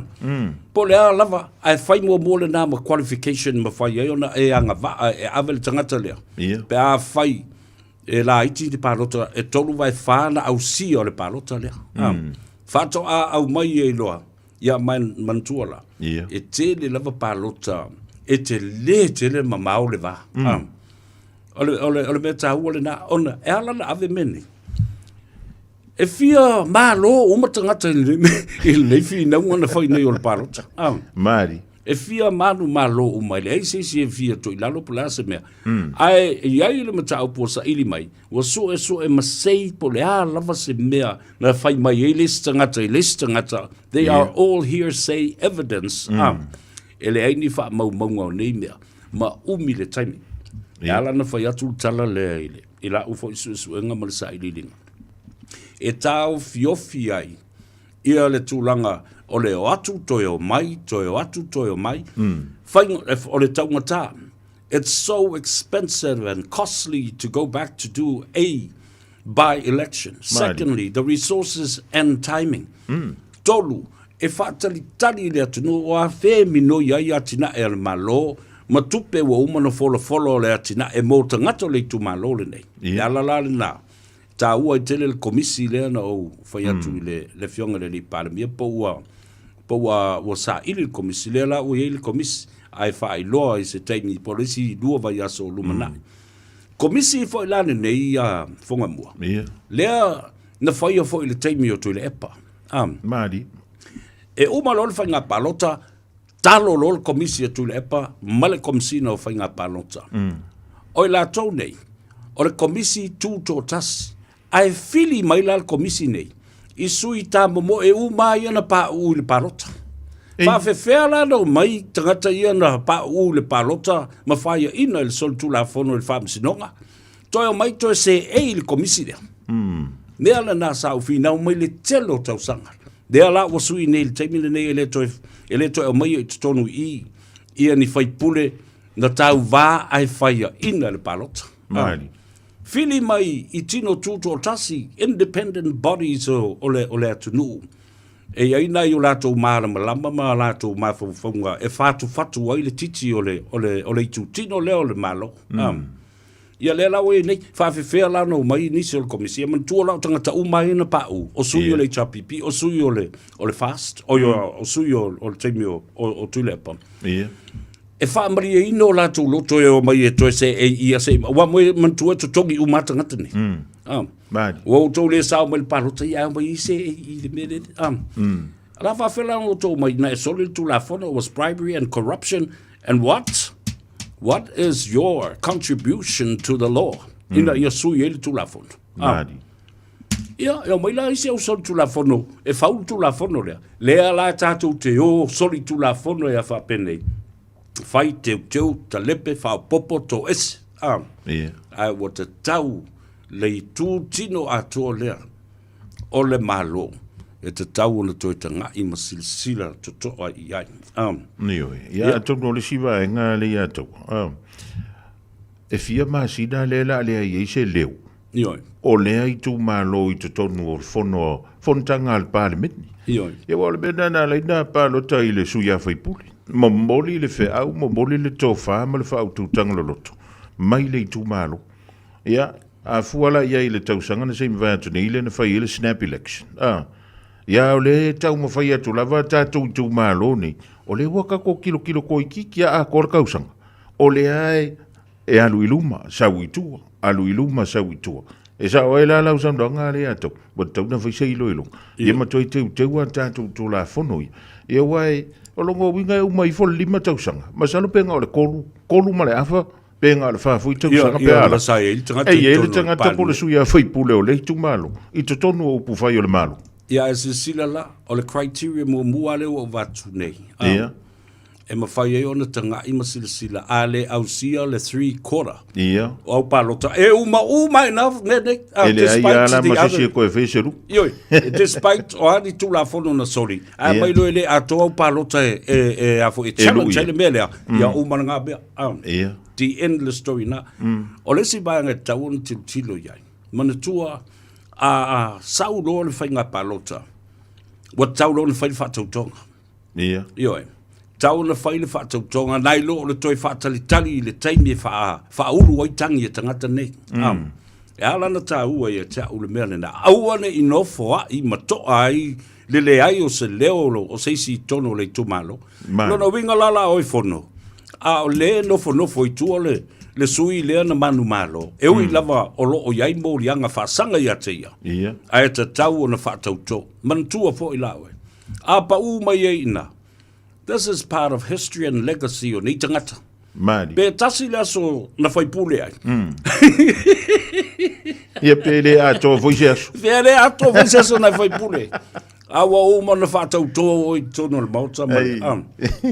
[SPEAKER 1] Po o le a lava, ae fai muamua lena ma qualification ma fai ai ona e agavaa e ave le tagata lea.
[SPEAKER 2] Ia.
[SPEAKER 1] Pe a fai e laiti le palota, e 3/4 na ausia o le palota lea. Ah. Faatoa aumai ai loa, ia manatua la,
[SPEAKER 2] Ia.
[SPEAKER 1] e tele lava palota. E telē tele mamao le va. Mm. O le, o le, o le mea tāua lena, ona e ala na ave mea nei. E fia malo uma tagata i lenei, i lenei finauga na fai nei o le palota. Ah.
[SPEAKER 2] Mari.
[SPEAKER 1] E fia malu malo uma, e leai se isi e fia tuu i lalo po o le a se mea. Mm. Ae i ai le mataupu ua saili mai, ua suesue ma sei po o le a lava se mea na fai mai ai le isi tagata i le isi tagata. They are all hearsay evidence. Mm. Ah. E leai ni faamaumauga o nei mea, ma umi le taimi. E ala ona fai atu le tala lea i le, i lau foi suesuega ma le sailiiliga. E taofiofi ai ia le tulaga o le o atu, toe o mai, toe o atu, toe o mai. Mm. Faiga, o le taugata. It's so expensive and costly to go back to do a by-election. Secondly, the resources and timing. Mm. Tolu, e faatalitali le atunuu o afea e minoi ai atinae a le Malo ma tupe ua uma ona folafolo le atinae mo tagata o le itumalo lenei. Yeah. E ala la lena, taua ai tele le komisi lea na ou fai atu mm. i le, le afioga i le alii Palemia po ua po ua, ua saili le komisi lea la ua i ai le komisi ae faailoa i se taimi po o le isi 2 vaiaso o lumanai. Mm. Komisi foi la lenei a Fogamua.
[SPEAKER 2] Yeah.
[SPEAKER 1] Lea na faia foi i le taimi o Tuilaepa.
[SPEAKER 2] Um, Mali.
[SPEAKER 1] E uma loa le faiga palota, talo loa le komisi a Tuilaepa ma le Komesina o Faiga Palota. Mm. O i latou nei, o le komisi tutoatasi, ae fili mai la le komisi nei i sui tamomoe uma ia na pauu i le palota. Faafefea la na omai tagata ia na pauu i le palota ma faiaina i le solitulafono i le faamasinoga, toe omai toe seei i le komisi lea. Mm. Mea lena sa ou finau mai le tele o tausaga. Lea la ua sui nei i le taimi lenei e le toe, e le toe aumaia i totonu i i ia ni faipule na tauvā ae faiaina i le palota.
[SPEAKER 2] Maali.
[SPEAKER 1] Fili mai i tino tutoatasi, independent bodies o, o, le, o le atunuu. E i ai nai o latou malamalama ma a latou mafaufauga e fatufatu ai le titi o le, o le, o le itutino lea o le Malo. Mm. Um, ia lea la ua i ai nei, faafefea la ona omai nisi o le Komisi. E manatua la o tagata uma ai na paʻu, o sui o le HRPP, o sui o le, o le FAST, o, mm. o sui o, o le taimi o, o, o Tuilaepa.
[SPEAKER 2] Yeah.
[SPEAKER 1] E faamalieina o latou loto e omai e toe seei ia se aua mo e manatua e totogi uma lava tagata nei.
[SPEAKER 2] Mm.
[SPEAKER 1] Ah.
[SPEAKER 2] Mali.
[SPEAKER 1] Ua outou le sao mai le palota ia ae omai i seei i le mea lele. Ah.
[SPEAKER 2] Mm.
[SPEAKER 1] Ala faafefea la ona outou omai na e soli le Tulafono was bribery and corruption and what? What is your contribution to the law? Mm. Ina ia sui ai le Tulafono.
[SPEAKER 2] Ah. Mali.
[SPEAKER 1] Ia, e omai la isi au solitulafono, e fau le Tulafono lea. Lea la tatou te o solitulafono e a faapenei, fai teuteu, talepe, faaopoopo, toese.
[SPEAKER 2] Ah. Yeah.
[SPEAKER 1] Ae ua tatau le itu tino atoa lea o le Malo e tatau ona toe tagai ma silasila totoa i ai.
[SPEAKER 2] Ah. Ioe. Ia, atonu o le isi vaega lea ia tou. Ah. E fia masina lea o le a leai ai se leo.
[SPEAKER 1] Ioe.
[SPEAKER 2] O lea itumalo i totonu o le fono, fonotaga a le Palemene.
[SPEAKER 1] Ioe.
[SPEAKER 2] Ia aua o le mea lena na ala ai na palota i le sui usufono. Momoli le feau, momoli le tofa ma le faautautaga loloto mai le itumalo. Ia, a fua la i ai i le tausaga na se i mavae atu nei lea na fai ai le snap election. A, ia o lea e taumafai atu lava tatou itumalo nei, o lea ua tatou tilotilo toeitiiti a atoa le tausaga, o lea e E alu i luma, sau i tua, alu i luma, sau i tua. E sao ai la lau saunoaga lea ia tau, ua tatau ona fai se iloiloga. Ia ma toe teuteu a tatou Tulafono ia. Ia aua e, o lona uiga e uma ifo le 5 tausaga, masalo pe na o le 3, 3 ma le afa, pe na o le 4 foi tausaga pe a la.
[SPEAKER 1] E
[SPEAKER 2] i ai le tagata po o le sui usufono o le itumalo i totonu o upufai o le Malo.
[SPEAKER 1] Ia ae silasila la, o le criteria muamua lea ua ou avatu nei.
[SPEAKER 2] Ia.
[SPEAKER 1] E mafai ai ona tagai ma silasila a le ausia le 3/4
[SPEAKER 2] Ia.
[SPEAKER 1] o au palota e uma uma ai na mea nei.
[SPEAKER 2] E leai lava la ma se isi e toe fai se lu'u.
[SPEAKER 1] Ioe, despite o a ni Tulafono na soli, ae mai loa e le atoa au palota e, e, e, a foi, e challenge ai le mea lea, ia uma lena mea.
[SPEAKER 2] Ia.
[SPEAKER 1] The end of the story na. O le isi vaega e tatau ona tilotilo i ai, manatua a, a sau loa le faiga palota, ua tatau loa ona fai le faatautoga.
[SPEAKER 2] Ia.
[SPEAKER 1] Ioe. Tau ona fai le faatautoga, nai lo o le toe faatalitali i le taimi e faa, faaulu ai tagi a tagata nei. Mm. Um, e ala ona taua ia te au le mea lena. Aua ne i nofoa'i ma to'a ai le leai o se leo o, o se isi i totonu o le itumalo.
[SPEAKER 2] Mai.
[SPEAKER 1] Lona uiga la la oe fono. A o lea e nofonofo i tua le, le sui lea na manumalo, e ui lava o lo o i ai moliaga faasaga ia te ia,
[SPEAKER 2] Ia.
[SPEAKER 1] ae tatau ona faatautō. Manatua foi la oe, a paʻū mai ai i ina, this is part of history and legacy o nei tagata.
[SPEAKER 2] Mali.
[SPEAKER 1] Pe tasi le aso na faipule ai.
[SPEAKER 2] Ia pe le atoa foi se aso.
[SPEAKER 1] Pe le atoa foi se aso na faipule. A ua uma ona faatautoa oe i totonu o le Maota ma
[SPEAKER 2] Ei.
[SPEAKER 1] ah,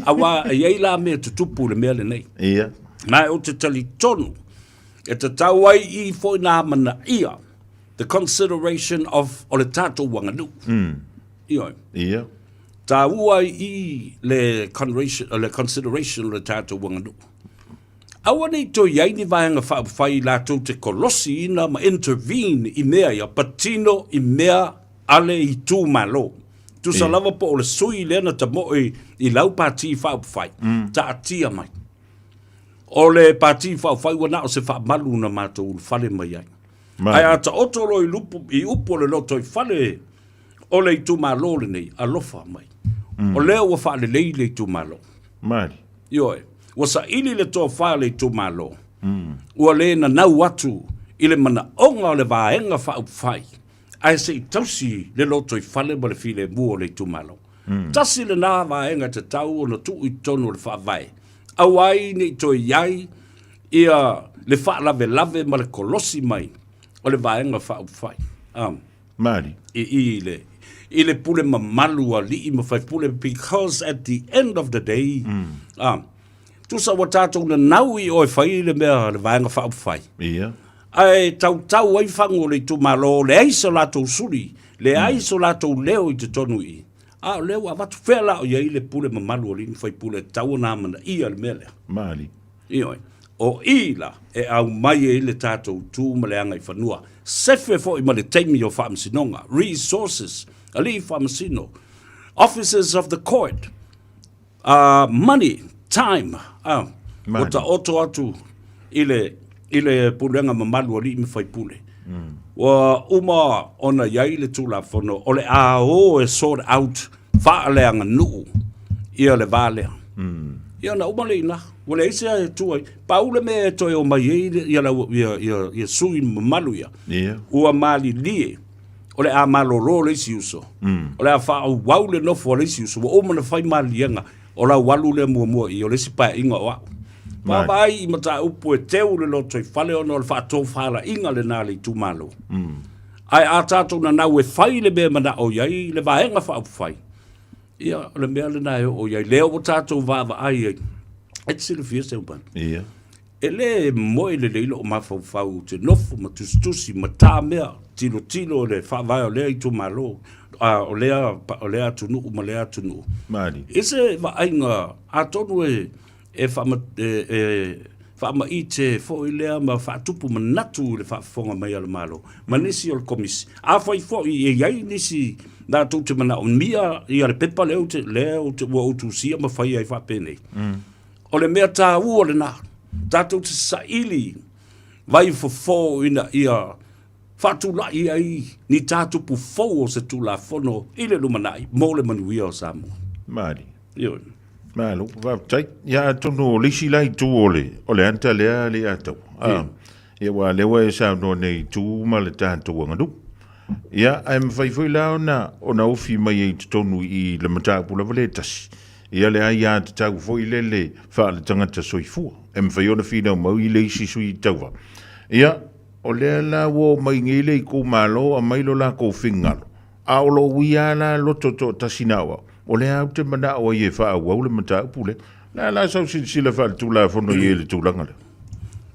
[SPEAKER 1] aua e i ai la mea tutupu i le mea lenei.
[SPEAKER 2] Ia.
[SPEAKER 1] Ma ou te talitonu e tatau ai i foi nā amanaia the consideration of o le tatou aganuu. Mm. Ioe.
[SPEAKER 2] Ia.
[SPEAKER 1] Tāua ai i le, le consideration o le tatou aganuu. Aua ne i toe i ai ni vaega faaupufai i latou te kolosiina ma intervene i mea ia, patino i mea a le itumalo. Tusa lava po o le sui lea na tamoe i lau pati faaupufai, taatia mai. O le pati faaupufai ua na o se faamalu na matou ulufale mai ai. Ae a taoto loa i lupu, i upu o le lotoifale o le itumalo lenei, alofa mai. O lea ua faalelei le itumalo.
[SPEAKER 2] Mali.
[SPEAKER 1] Ioe. Ua saili le tofa a le itumalo. Ua le nanau atu i le manaoga o le Vaega Faaupufai, ae se i tausi le lotoifale ma le filemu o le itumalo. Tasi lena vaega e tatau ona tuu i totonu o le Faavae, aua ai ne i toe i ai ia le faalavelave ma le kolosi mai o le Vaega Faaupufai.
[SPEAKER 2] Mali.
[SPEAKER 1] I i le i le pule mamalu a alii ma faipule because at the end of the day mm. ah, tusa ua tatou nanau i oe fai le mea le Vaega Faaupufai.
[SPEAKER 2] Ia.
[SPEAKER 1] Ae tautau ai fagu o le itumalo, leai so latou suli, leai mm. so latou leo i totonu i i. A o lea ua avatu fea la o i ai le pule mamalu a alii ma faipule e tatau ona amanaia le mea lea.
[SPEAKER 2] Mali.
[SPEAKER 1] Ioe. O i la e aumai ai le tatou tu ma le agaifanua, sefe foi ma le taimi o faamasinoga, resources, alii faamasino, officers of the court, money, time, ua taoto atu i le, i le pulega mamalu a alii ma faipule. Ua uma ona i ai le Tulafono o le a o e sort out faaleaganuu ia le va lea. Ia ona uma lea i ina, ua leai se e tu ai. Pau le mea e toe omai ai ia, lau, ia, ia, ia sui mamalu ia,
[SPEAKER 2] Ia.
[SPEAKER 1] ua malilie o le a malolo le isi uso, o le a faaauau le nofo a le isi uso, ua uma ona fai maliega, o lau alu lea muamua i o le isi paeaiga o au. Vaavaai i mataupu e teu le lotoifale ona o le faatofalaiga lena a le itumalo. Ae a tatou nanau e fai le mea e manao i ai le Vaega Faaupufai, ia, o le mea lena e oo i ai. Lea ua tatou vaavaai ai. E te silafia Seumalu?
[SPEAKER 2] Ia.
[SPEAKER 1] E le moe lelei lou mafaufau ou te nofo ma tusitusi ma ta mea, tilotilo i le faavae o lea itumalo, a, o lea, o lea atunuu ma lea atunuu.
[SPEAKER 2] Malie.
[SPEAKER 1] I se vaaiga, atonu e, e, faama, e, e faamaite foi lea ma faatupu manatu i le faafofoga mai a le Malo ma nisi o le Komisi. Afai foi e i ai nisi latou te manaomia ia le pepa lea ou te, lea ou te, ua ou tusia ma fai ai faapenei. O le mea taua lena, tatou te saili vai fofo ina ia faatulai ai ni tatupu fou o se Tulafono i le lumanai mo le manuia o Samoa.
[SPEAKER 2] Malie.
[SPEAKER 1] Ioe.
[SPEAKER 2] Malo, faafetai. Ia atonu o le isi la itu o le, o le ata lea le atau. Ah, ia aua lea ua e saunoa nei i tu ma le tatou aganuu. Ia, ae mafai foi la ona, ona ofi mai ai i totonu i le mataupu lava lea e tasi. Ia le aiatatau foi lele faale-tagata soifua, e mafai ona finau mau i le isi sui tauva. Ia, o lea la ua oo mai nei le itumalo aumai lo latou finagalo, a o lou ia la loto toatasi na o au, o lea ou te manao ai e faaauau le mataupu lea. O le a la sau silasila faaletulafono i ai i le tulaga lea?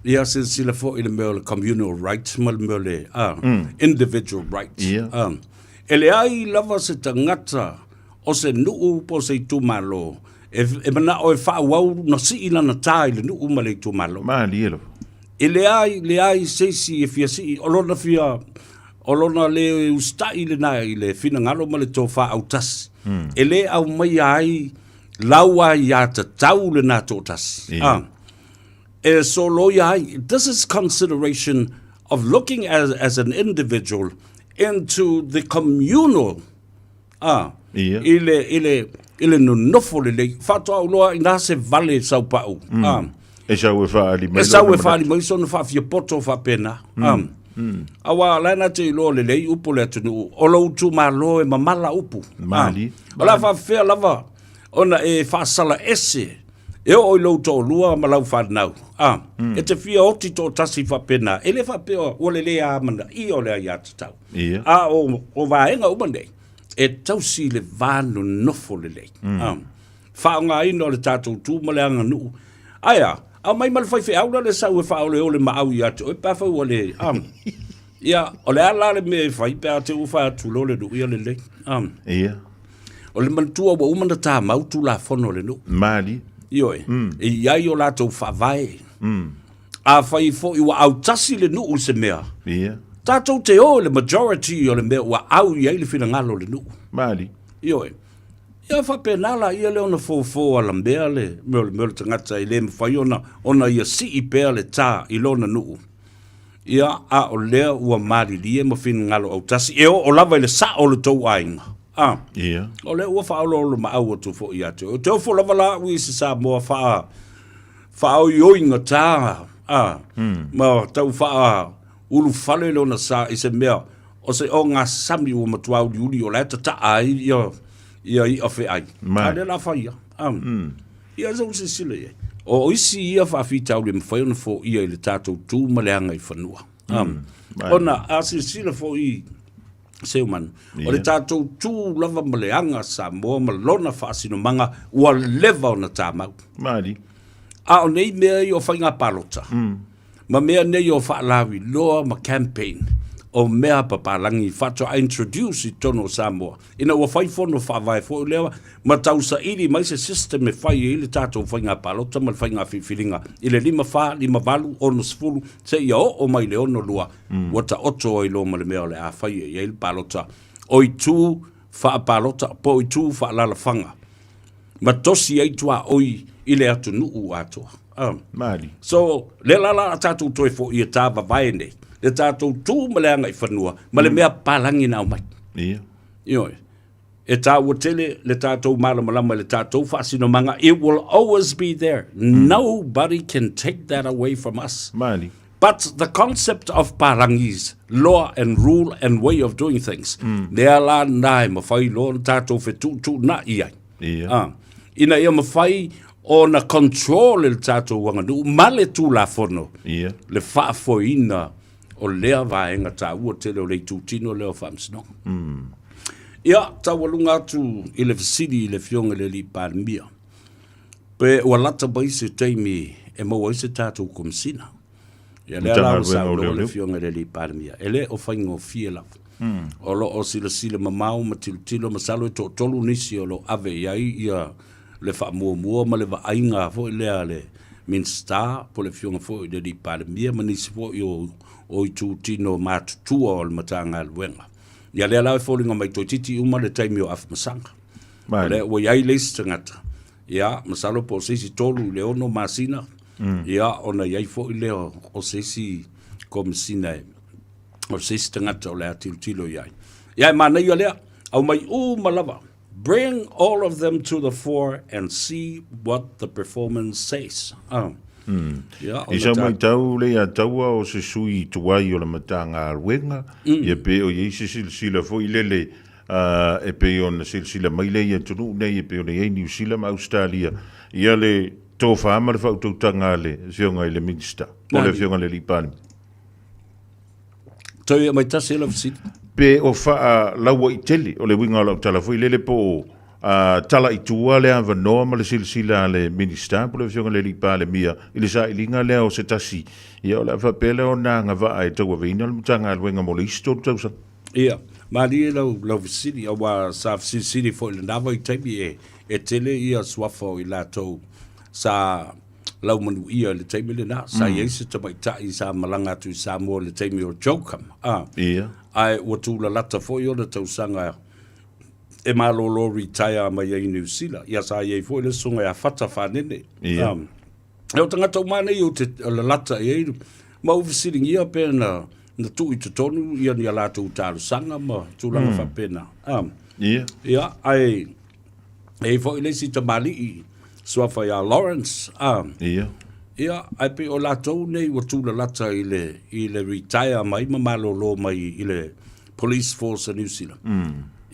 [SPEAKER 1] Ia silasila foi i le mea o le communal rights ma le mea o le individual rights.
[SPEAKER 2] Ia.
[SPEAKER 1] E leai lava se tagata o se nuu po o se itumalo e, e manao e faaauau na sii lana tā i le nuu ma le itumalo.
[SPEAKER 2] Malie lava.
[SPEAKER 1] E leai, leai se isi e fia sii, o lona fia, o lona le usitai lena i le finagalo ma le tofa autasi. E le aumaia ai lau aiatatau lena toatasi.
[SPEAKER 2] Ia.
[SPEAKER 1] Ah. E soloia ai. This is consideration of looking as, as an individual into the communal. Ah,
[SPEAKER 2] Ia.
[SPEAKER 1] i le, i le, i le nonofo lelei. Faatoa ou iloa inā se vale saupau. Mm. Ah.
[SPEAKER 2] E sau e faaali
[SPEAKER 1] mai. E sau e faaali mai sona faafiapoto faapena. Mm. Ah. Mm. Aua la na te iloa lelei upu o le atunuu, o lou itumalo e mamala upu.
[SPEAKER 2] Mali.
[SPEAKER 1] Ah. O le a faafefea lava ona e faasala ese e oo i lou toalua ma lau fanau. Ah. Mm. E te fia oti toatasi faapena. E le faapea ua le le amanaia o le aiatatau.
[SPEAKER 2] Ia.
[SPEAKER 1] A o, o vaega uma nei, e tausi i le va nonofo lelei. Mm. Ah. Faaaogaina o le tatou tu ma le aganuu. Ae a, aumai ma le faifeau la le sau e faaoleole maau ia te oe pe afai ua le, um, ia, o le a la le mea e fai pe a te ua fai atu loa le nuu ia lelei. Um,
[SPEAKER 2] Ia.
[SPEAKER 1] O le manatua ua uma ona tamau Tulafono a le nuu.
[SPEAKER 2] Malie.
[SPEAKER 1] Ioe, mm. e i ai o latou faavae. Mm. Afai foi ua autasi le nuu i se mea,
[SPEAKER 2] Ia.
[SPEAKER 1] tatou te o i le majority o le mea ua au i ai le finagalo o le nuu.
[SPEAKER 2] Malie.
[SPEAKER 1] Ioe. Ia faapena laia lea ona fofo alamea le mea o le mea o le tagata e le mafai ona ona ia sii pea le tā i lona nuu. Ia, a o lea ua malilie ma finagalo autasi e oo lava i le sao o le tou aiga. A,
[SPEAKER 2] Ia.
[SPEAKER 1] o lea ua faaoloolomaau atu foi ia te oe. Ou te ofo lava la au i se Samoa faa faaoioigatā, a, ma tau faa ulufale lona sa i se mea o se ogasami ua matua uliuli o la e tataa ai ia, ia i'a feai.
[SPEAKER 2] Mai.
[SPEAKER 1] A lea la fai ia. A. Ia se ua silasila i ai. O isi ia faafitauli e mafai ona foia i le tatou tu ma le agaifanua. A.
[SPEAKER 2] Mai.
[SPEAKER 1] Ona a silasila foi Seumanu, o le tatou tu lava ma le aga Samoa ma lona faasinomaga ua leva ona tamau.
[SPEAKER 2] Malie.
[SPEAKER 1] A o nei mea ia o faiga palota, ma mea nei o faalauiloa ma campaign, o mea papalagi faatoa introduce i totonu o Samoa, ina ua fai fono faavae foi lea ma tausaili mai se system e fai ai le tatou faiga palota ma le faiga filifiliga i le 54, 58, 60 seia oo mai i le 62, ua taoto ai loa ma le mea o le a fai i ai le palota o itu faapalota po o itu faaalaalafaga ma tosi ai tuaoi i le atunuu atoa.
[SPEAKER 2] Malie.
[SPEAKER 1] So, lea la la a tatou toe foi e tāvavae nei, le tatou tu ma le agaifanua ma le mea palagi na aumai.
[SPEAKER 2] Ia.
[SPEAKER 1] Ioe. E tāua tele le tatou malamalama i le tatou faasinomaga. It will always be there. Nobody can take that away from us.
[SPEAKER 2] Malie.
[SPEAKER 1] But the concept of Palangi's law and rule and way of doing things, lea la na e mafai loa ona tatou fetuutuunai ai.
[SPEAKER 2] Ia.
[SPEAKER 1] Ah, ina ia mafai ona control e le tatou aganuu ma le Tulafono
[SPEAKER 2] Ia.
[SPEAKER 1] le faafoeina o lea vaega taua tele o le itutino lea o Faamasinoga. Ia, taualuga atu i le fesili i le Afioga i le Alii Palemia, Pe ua lata mai se taimi e maua ai se tatou Komesina. Ia lea la ua saunoa le Afioga i le Alii Palemia, e le o faigofie lava. O lo o silasila mamao ma tilotilo, masalo e toatolu nisi o lo o ave i ai ia le faamuamua ma le vaaiga foi lea a le Minisita po o le Afioga foi i le Alii Palemia ma nisi foi o, o itutino matutua o le Matagaluega. Ia lea la e foliga mai toeitiiti uma le taimi o Afamasaga.
[SPEAKER 2] Mai.
[SPEAKER 1] O lea ua i ai le isi tagata, ia, masalo po o se isi 3 i le 6 masina, ia, ona i ai foi lea o se isi Komesina e, o se isi tagata o le a tilotilo i ai. Ia, e manaia lea, aumai uma lava, bring all of them to the fore and see what the performance says. Ah. Ia,
[SPEAKER 2] I
[SPEAKER 1] ona
[SPEAKER 2] sau
[SPEAKER 1] ta...
[SPEAKER 2] maitau le ia taua o se sui tuai o le Matagaluega, ia pe o i ai se silasila foi lele ā, e pei ona silasila mai lea i atunuu nei e pei ona i ai Niu Sila ma Ausetalia, ia le tofa ma le faautautaga a le Afioga i le Minisita, po o le Afioga i le Alii Palemia.
[SPEAKER 1] Toe ia mai tasi e lau fesili.
[SPEAKER 2] Pe o faalauaitele, o le uiga o lau tala foi lele po o ā, tala i tua le avanoa ma le silasila a le Minisita po o le Afioga i le Alii Palemia i le sailiga lea o se tasi, ia o le a faapea lea ona agavaa e tauaveina le Matagaluega mo le isi 3 tausaga.
[SPEAKER 1] Ia, malie lau, lau fesili, aua sa fesilisili foi i lena vaitaimi e, e tele ia suafa o i latou sa laumanuia i le taimi lena. Sa i ai se tamaitai sa malaga atu i Samoa i le taimi o Jokem, a,
[SPEAKER 2] Ia.
[SPEAKER 1] ae ua tulalata foi ona tausaga e malolo retire mai ai i Niu Sila. Ia, sa i ai foi le susuga ia Fata Fanene.
[SPEAKER 2] Ia.
[SPEAKER 1] A, E o tagata uma nei ou te lalata i ai, ma ou fesiligia pe na, na tuu i totonu ia ni a latou talosaga ma tulaga faapena.
[SPEAKER 2] Ia.
[SPEAKER 1] Ia, ae E i ai foi le isi tamalii suafa ia Lawrence, a.
[SPEAKER 2] Ia.
[SPEAKER 1] Ia, ae pei o latou nei ua tulalata i le, i le retire mai ma malolo mai i le Police Force a New Zealand.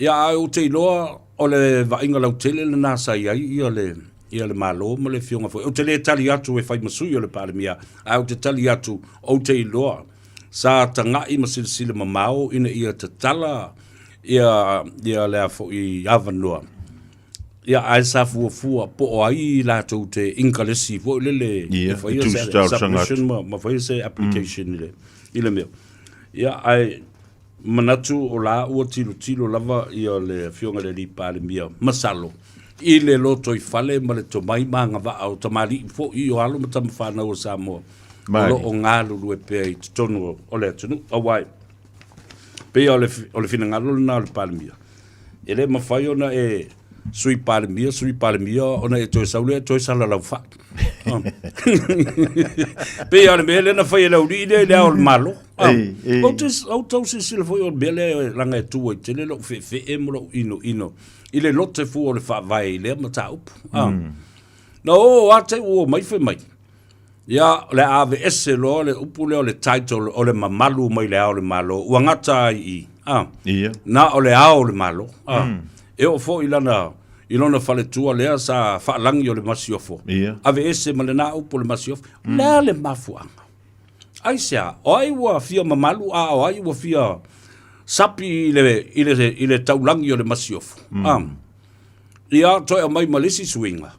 [SPEAKER 1] Ia, ae ou te iloa o le vaaiga lautele lena sa i ai ia le, ia le Malo ma le Afioga foi. Ou te le tali atu e fai ma sui o le Palemia, ae ou te tali atu ou te iloa sa tagai ma silasila mamao ina ia tatala ia, ia le a foi avanoa. Ia, ae sa fuafua po o ai latou te inkalesi foi lele
[SPEAKER 2] Ia,
[SPEAKER 1] e faia
[SPEAKER 2] e
[SPEAKER 1] se
[SPEAKER 2] tusi talosaga
[SPEAKER 1] submission ma, ma faia se application i le, i le mea. Ia, ae manatu o la ua tilotilo lava ia le Afioga i le Alii Palemia, masalo, i le lotoifale ma le tomai ma agavaa o tamalii foi o alo ma tamafanau o Samoa o lo o galulue pea i totonu o le atunuu. Aua e pei o le finagalo lena o le Palemia, e le mafai ona e Sui Palemia, Sui Palemia, ona e toe sau lea e toe salalau fai. Pei o le mea lea na fai e le aualii lea i le Ao o le Malo.
[SPEAKER 2] Ei, ei.
[SPEAKER 1] Ou te, ou tau silasila foi o le mea lea leaga e tu ai tele lou feefee ma lou inoino i le lote fua o le faavae i lea mataupu. Na o lava te i ua omai fai mai, ia, o le a aveese loa le upu lea o le title o le mamalu mai le Ao o le Malo, ua gata ai i i.
[SPEAKER 2] Ia.
[SPEAKER 1] Na o le Ao o le Malo. E oo foi i lana, i lona faletua lea sa faalagi o le Masiofo.
[SPEAKER 2] Ia.
[SPEAKER 1] Aveese ma lena upu o le Masiofo. O le a le mafuaaga? Aisea? O ai ua fia mamalu a o ai ua fia sapi i le, i le, i le taulagi o le Masiofo? Ia, toe aumai ma le isi suiga,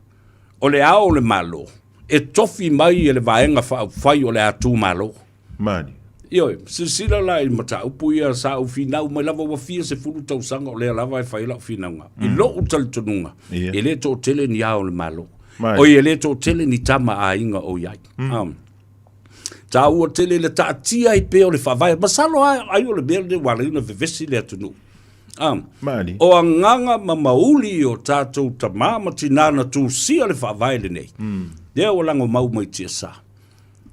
[SPEAKER 1] o le Ao o le Malo e tofi mai e le Vaega Faaupufai o le a tu Malo.
[SPEAKER 2] Mani.
[SPEAKER 1] Ioe, silasila la i mataupu ia sa ou finau mai lava ua fia sefulu tausaga o lea lava e fai ai lau finauga. I lou talitonuga, e le toatele ni Ao o le Malo.
[SPEAKER 2] Mani.
[SPEAKER 1] Oi, e le toatele ni tama aiga o i ai. Taua tele le taatia ai pea o le faavae. Masalo lava ai o le mea lenei ua ala ai ona vevesi le atunuu.
[SPEAKER 2] Mani.
[SPEAKER 1] O agaga ma mauli o tatou tama ma tina na tusia le faavae lenei, lea ua lagomau mai tiasa.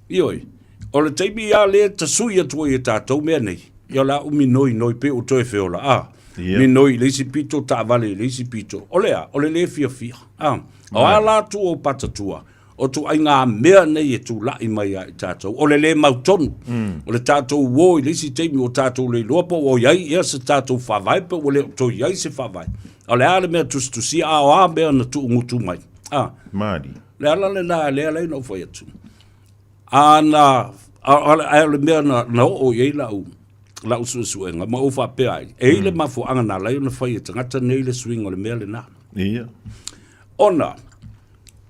[SPEAKER 1] Ioe, o le taimi lava lea e tasui atu ai e tatou mea nei, ia o le a ou minoinoi pei ua toe feola, a, minoi i le isi pito, taavale i le isi pito. O le a? O le le fiafia. O a la atu o patatua? O ituaiga mea nei e tulai mai ia i tatou, o le lē mautonu, o le tatou uo i le isi taimi ua tatou le iloa po ua i ai ea se tatou faavae pe ua le o toe i ai se faavae. A o le a le mea tusitusia, a o a mea na tuugutu mai? A.
[SPEAKER 2] Mali.
[SPEAKER 1] Le ala lena lea ala ai ona ou fai atu. A na, ae o le mea na, na oo i ai lau, lau suesuega ma ou faapea ai, e i ai le mafuaaga na ala ai ona fai e tagata nei le suiga o le mea lena.
[SPEAKER 2] Ia.
[SPEAKER 1] Ona,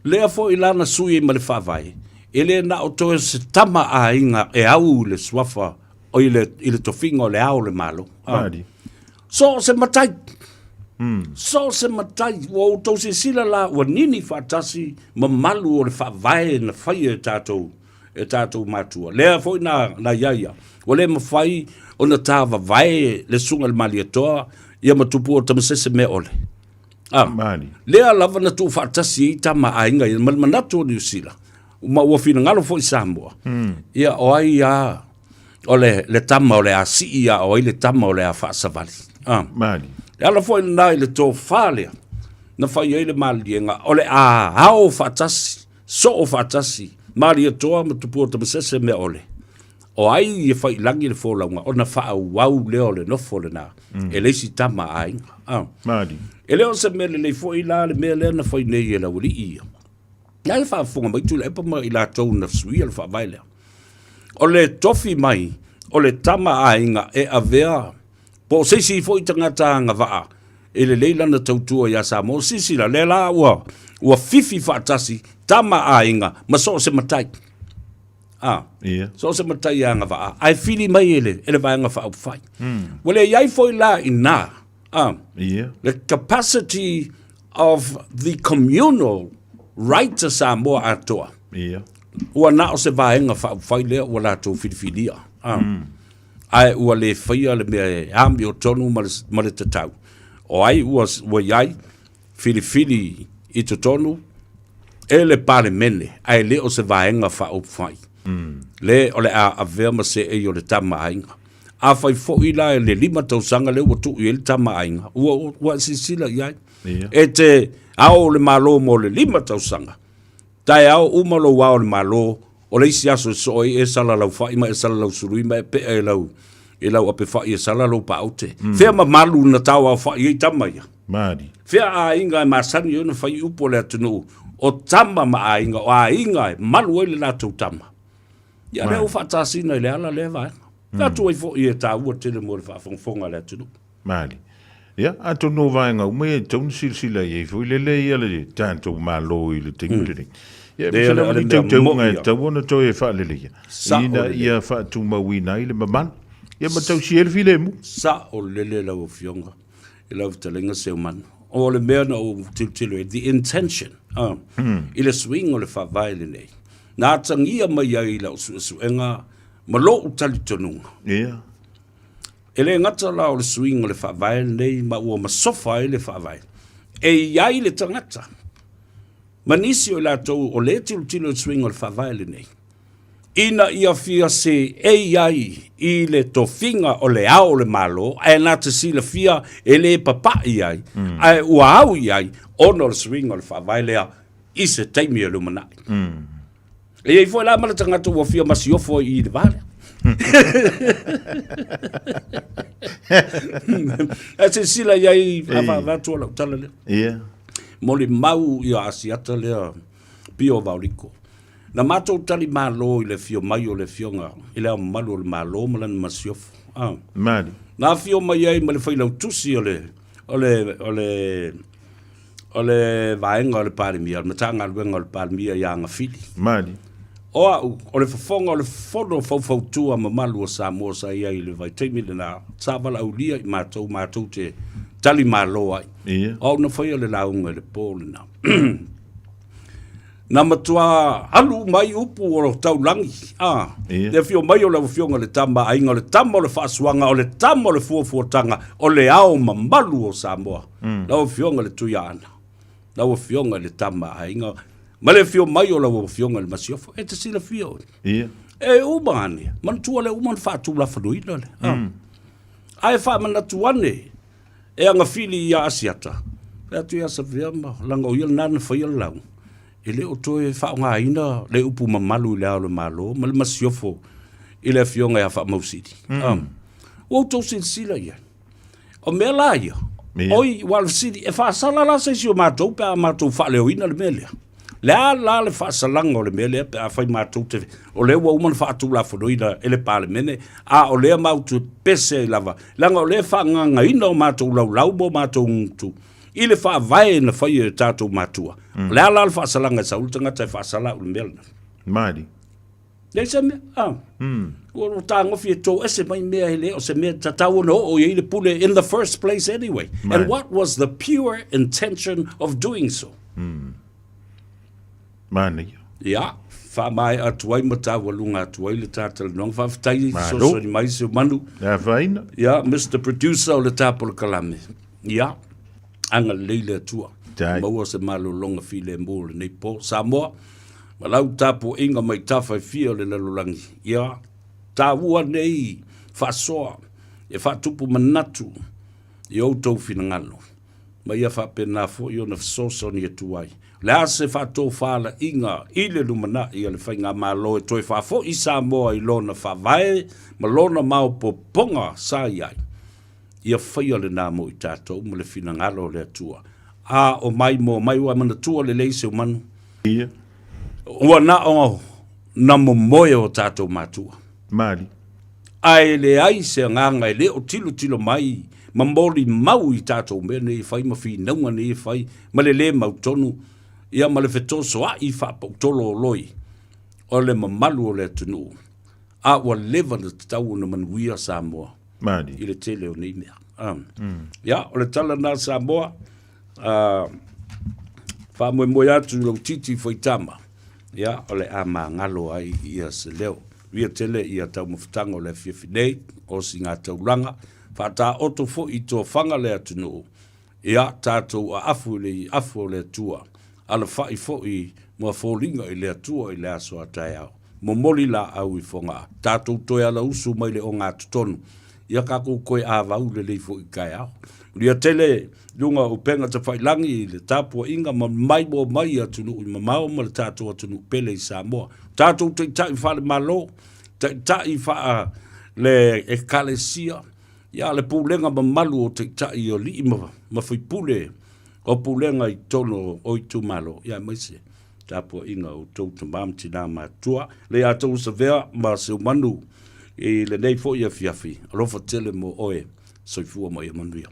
[SPEAKER 1] lea foi la na sui ai ma le Faavae, e le na o toe se tama aiga e au i le suafa, o i le, i le tofiga o le Ao o le Malo.
[SPEAKER 2] Mali.
[SPEAKER 1] So o se matai. So o se matai, ua outou silasila la, ua nini faatasi mamalu o le Faavae na faia e tatou, e tatou matua. Lea foi na, na i ai ia, ua le mafai ona tavavae le Susuga i le Malietoa ia ma Tupua o Tamasese mea ole.
[SPEAKER 2] Ah, Mali.
[SPEAKER 1] Lea lava na tuufaatasi ai tama aiga ia ma le manatu o Niu Sila, ma ua finagalo foi Samoa, ia o ai a o le, le tama o le a sii a o ai le tama o le a faasavali.
[SPEAKER 2] Ah. Mali.
[SPEAKER 1] Le ala foi lena i le tofa lea na fai ai le maliliega o le a ao faatasi, soo faatasi, Malietoa ma Tupua Tamasese mea ole. O ai e fai i lagi le folauga ona faaauau lea o le nofo lena e le isi tama a aiga.
[SPEAKER 2] Ah. Mali.
[SPEAKER 1] E le o se mea lelei foi la le mea lea na fai nei e le aualii ia. Na e faafofoga mai Tuilaepa ma i latou na suia le faavae lea. O le tofi mai o le tama a aiga e avea po o se isi foi tagata agavaa e lelei lana tautua iā Samoa. Silasila, lea la ua, ua fifi faatasi tama a aiga ma so o se matai. A,
[SPEAKER 2] Ia.
[SPEAKER 1] so o se matai agavaa, ae fili mai e le, e le Vaega Faaupufai. Ua le i ai foi la i ina, a,
[SPEAKER 2] Ia.
[SPEAKER 1] the capacity of the communal right a Samoa atoa.
[SPEAKER 2] Ia.
[SPEAKER 1] Ua na o se Vaega Faaupufai lea ua latou filifilia. A, Ae ua le faia le mea e amiotonu ma le, ma le tatau. O ai ua, ua i ai filifili i totonu e le Palemene, ae le o se Vaega Faaupufai. Le o le a avea ma seei o le Tama a Aiga. Afai foi la i le 5 tausaga lea ua tuu i ai le Tama a Aiga, ua, ua e silasila i ai.
[SPEAKER 2] Ia.
[SPEAKER 1] E te Ao o le Malo mo le 5 tausaga, taeao uma lou Ao o le Malo, o le isi aso e soo ai e salalau fa'i ma e salalau sului ma e pe'a i lau i lau apefa'i e sala lou paaute. Fea mamalu na taoaofa'i ai tama ia?
[SPEAKER 2] Mali.
[SPEAKER 1] Fea aiga e masani ai ona fai upu a le atunuu o tama ma aiga, o aiga e malu ai le latou tama. Ia lea ua faatasina i le ala lea vaega. Fai atu ai foi e taua tele mo le faafogafoga a le atunuu.
[SPEAKER 2] Mali. Ia, atonu o vaega uma ia e tatau ona silasila i ai foi lele ia le tatou Malo i le taimi lenei. Ia, e masalo lava ni teuteuga e tatau ona toe faaleleia ina ia faatumauina ai le mamalu ia ma tausia ai le filemu.
[SPEAKER 1] Sao lele lau Afioga i lau fetalaiga Seumanu. O le mea na ou tilotilo i ai, the intention, i le suiga o le Faavae lenei, na atagia mai ai i lau suesuega ma lou talitonuga. E le gata la o le suiga o le Faavae lenei ma ua masofa ai le Faavae, e i ai le tagata ma nisi o i latou o lea e tilotilo i le suiga o le Faavae lenei, ina ia fia seei ai i le tofiga o le Ao o le Malo, ae na te silafia e le papai ai, ae ua au i ai ona o le suiga o le Faavae lea i se taimi o le lumanai. E i ai foi la ma le tagata ua fia masiofo ai i le va lea. Ae silasila i ai, avatu lau tala lea. Molimau ia Asiata lea Pio Vaoliko. Na matou tali malo i le afio mai o le afioga i le Ao Mamalu o le Malo ma lana masiofo.
[SPEAKER 2] Mali.
[SPEAKER 1] Na afio mai ai ma le failautusi o le o le o le o le vaega o le Palemia, o le Matagaluega o le Palemia ia Agafili.
[SPEAKER 2] Mali.
[SPEAKER 1] O au, o le fofoga o le fono faufautua mamalu o Samoa sa i ai i le vaitaimi lena, sa valaaulia i matou, matou te tali malo ai.
[SPEAKER 2] Ia.
[SPEAKER 1] O au na faia le lauga i le po lena. Na matua alu mai upu o taulagi, a,
[SPEAKER 2] Ia.
[SPEAKER 1] le afio mai o lau Afioga i le Tama a Aiga, o le Tama o le Faasuaga, o le Tama o le Fuafuataga, o le Ao mamalu o Samoa. Lau Afioga i le Tuiaana, lau Afioga i le Tama a Aiga, ma le afio mai o lau Afioga i le Masiofo, e te silafia oe.
[SPEAKER 2] Ia.
[SPEAKER 1] E uma ane, manatua le uma ona faatulafonoina le. Ae faamanatu ane, E agafili ia Asiata, fai atu ia Savea ma leaga o ia lena na faia le lauga, e le o toe faaaogaina le upu mamalu i le Ao o le Malo ma le Masiofo i le Afioga ia Faamausili. Ua outou silasila i ai. O mea la ia, oi, ua o le fesili, e faasala la se isi o matou pe a matou faaleoina le mea lea? Le a la le faasalaga o le mea lea pe afai matou te, o lea ua uma ona faatulafonoina e le Palemene, a o lea matou te pese ai lava, leaga o lea e faagagaina o matou laulau ma o matou gutu i le faavae na faia e tatou matua. O le a la le faasalaga e sau le tagata e faasala au i le mea lena?
[SPEAKER 2] Mali.
[SPEAKER 1] Leai se mea. Ah. Ua tagofi e toese mai mea e le o se mea tatau ona oo i ai le pule in the first place anyway. And what was the pure intention of doing so?
[SPEAKER 2] Manaia.
[SPEAKER 1] Ia, faamaea atu ai ma taualuga atu ai le ta talanoaga. Faafetai i fesoasoani mai Seumanu.
[SPEAKER 2] Le afaina.
[SPEAKER 1] Ia, Mr. Producer o le ta polokalame. Ia, agalelei le Atua. Maua se malologa filemu o lenei po. Samoa, ma lau tapuaiga mai tafa e fia o le lalolagi, ia taua nei faasoa e faatupu manatu i outou finagalo, ma ia faapena foi ona fesoasoani atu ai. O le a se faatofalaiga i le lumanai a le Faigamalo e toe faafoi Samoa i lona faavae ma lona maopoopoga sa i ai? Ia faia lena mo i tatou ma le finagalo o le Atua. A o mai mo mai ua manatua lelei Seumanu.
[SPEAKER 2] Ia.
[SPEAKER 1] Ua na o na momoe o tatou matua.
[SPEAKER 2] Mali.
[SPEAKER 1] Ae leai se agaga e le o tilotilo mai ma molimau i tatou mea nei e fai ma finauga nei e fai ma le le mautonu, ia ma le fetosoa'i faapautolooloi o le mamalu o le atunuu, a ua leva ona tatau ona manuia Samoa
[SPEAKER 2] Mali.
[SPEAKER 1] i le tele o nei mea. Ia, o le tala lena Samoa, faamoemoe atu i lou titi faitama, ia, o le a magalo ai ia se leo. Uia tele ia taumafataga o le afiafi nei, o sigataulaga, faataoto foi i tofaga le atunuu, ia tatou aafu i le afu o le Atua, alafai foi ma foliga i le Atua i le aso a taeao. Momoli laau i Fogaa, tatou toe alausu mai le ogatotonu. Ia tatou toe avau lelei foi i taeao. Manuia tele i luga o upega tafailagi i le tapuaiga ma maimoa mai i atunuu i mamao ma le tatou atunuu pele i Samoa. Tatou taitai faale-Malo, taitai faale-Ekalesia, ia le pulega mamalu o taitai o alii ma faipule o pulega i totonu o itumalo, ia aemaise tapuaiga a outou tama ma tina matutua. Leiataua Savea ma Seumanu i lenei foi afiafi, alofa tele mo oe, soifua ma ia manuia.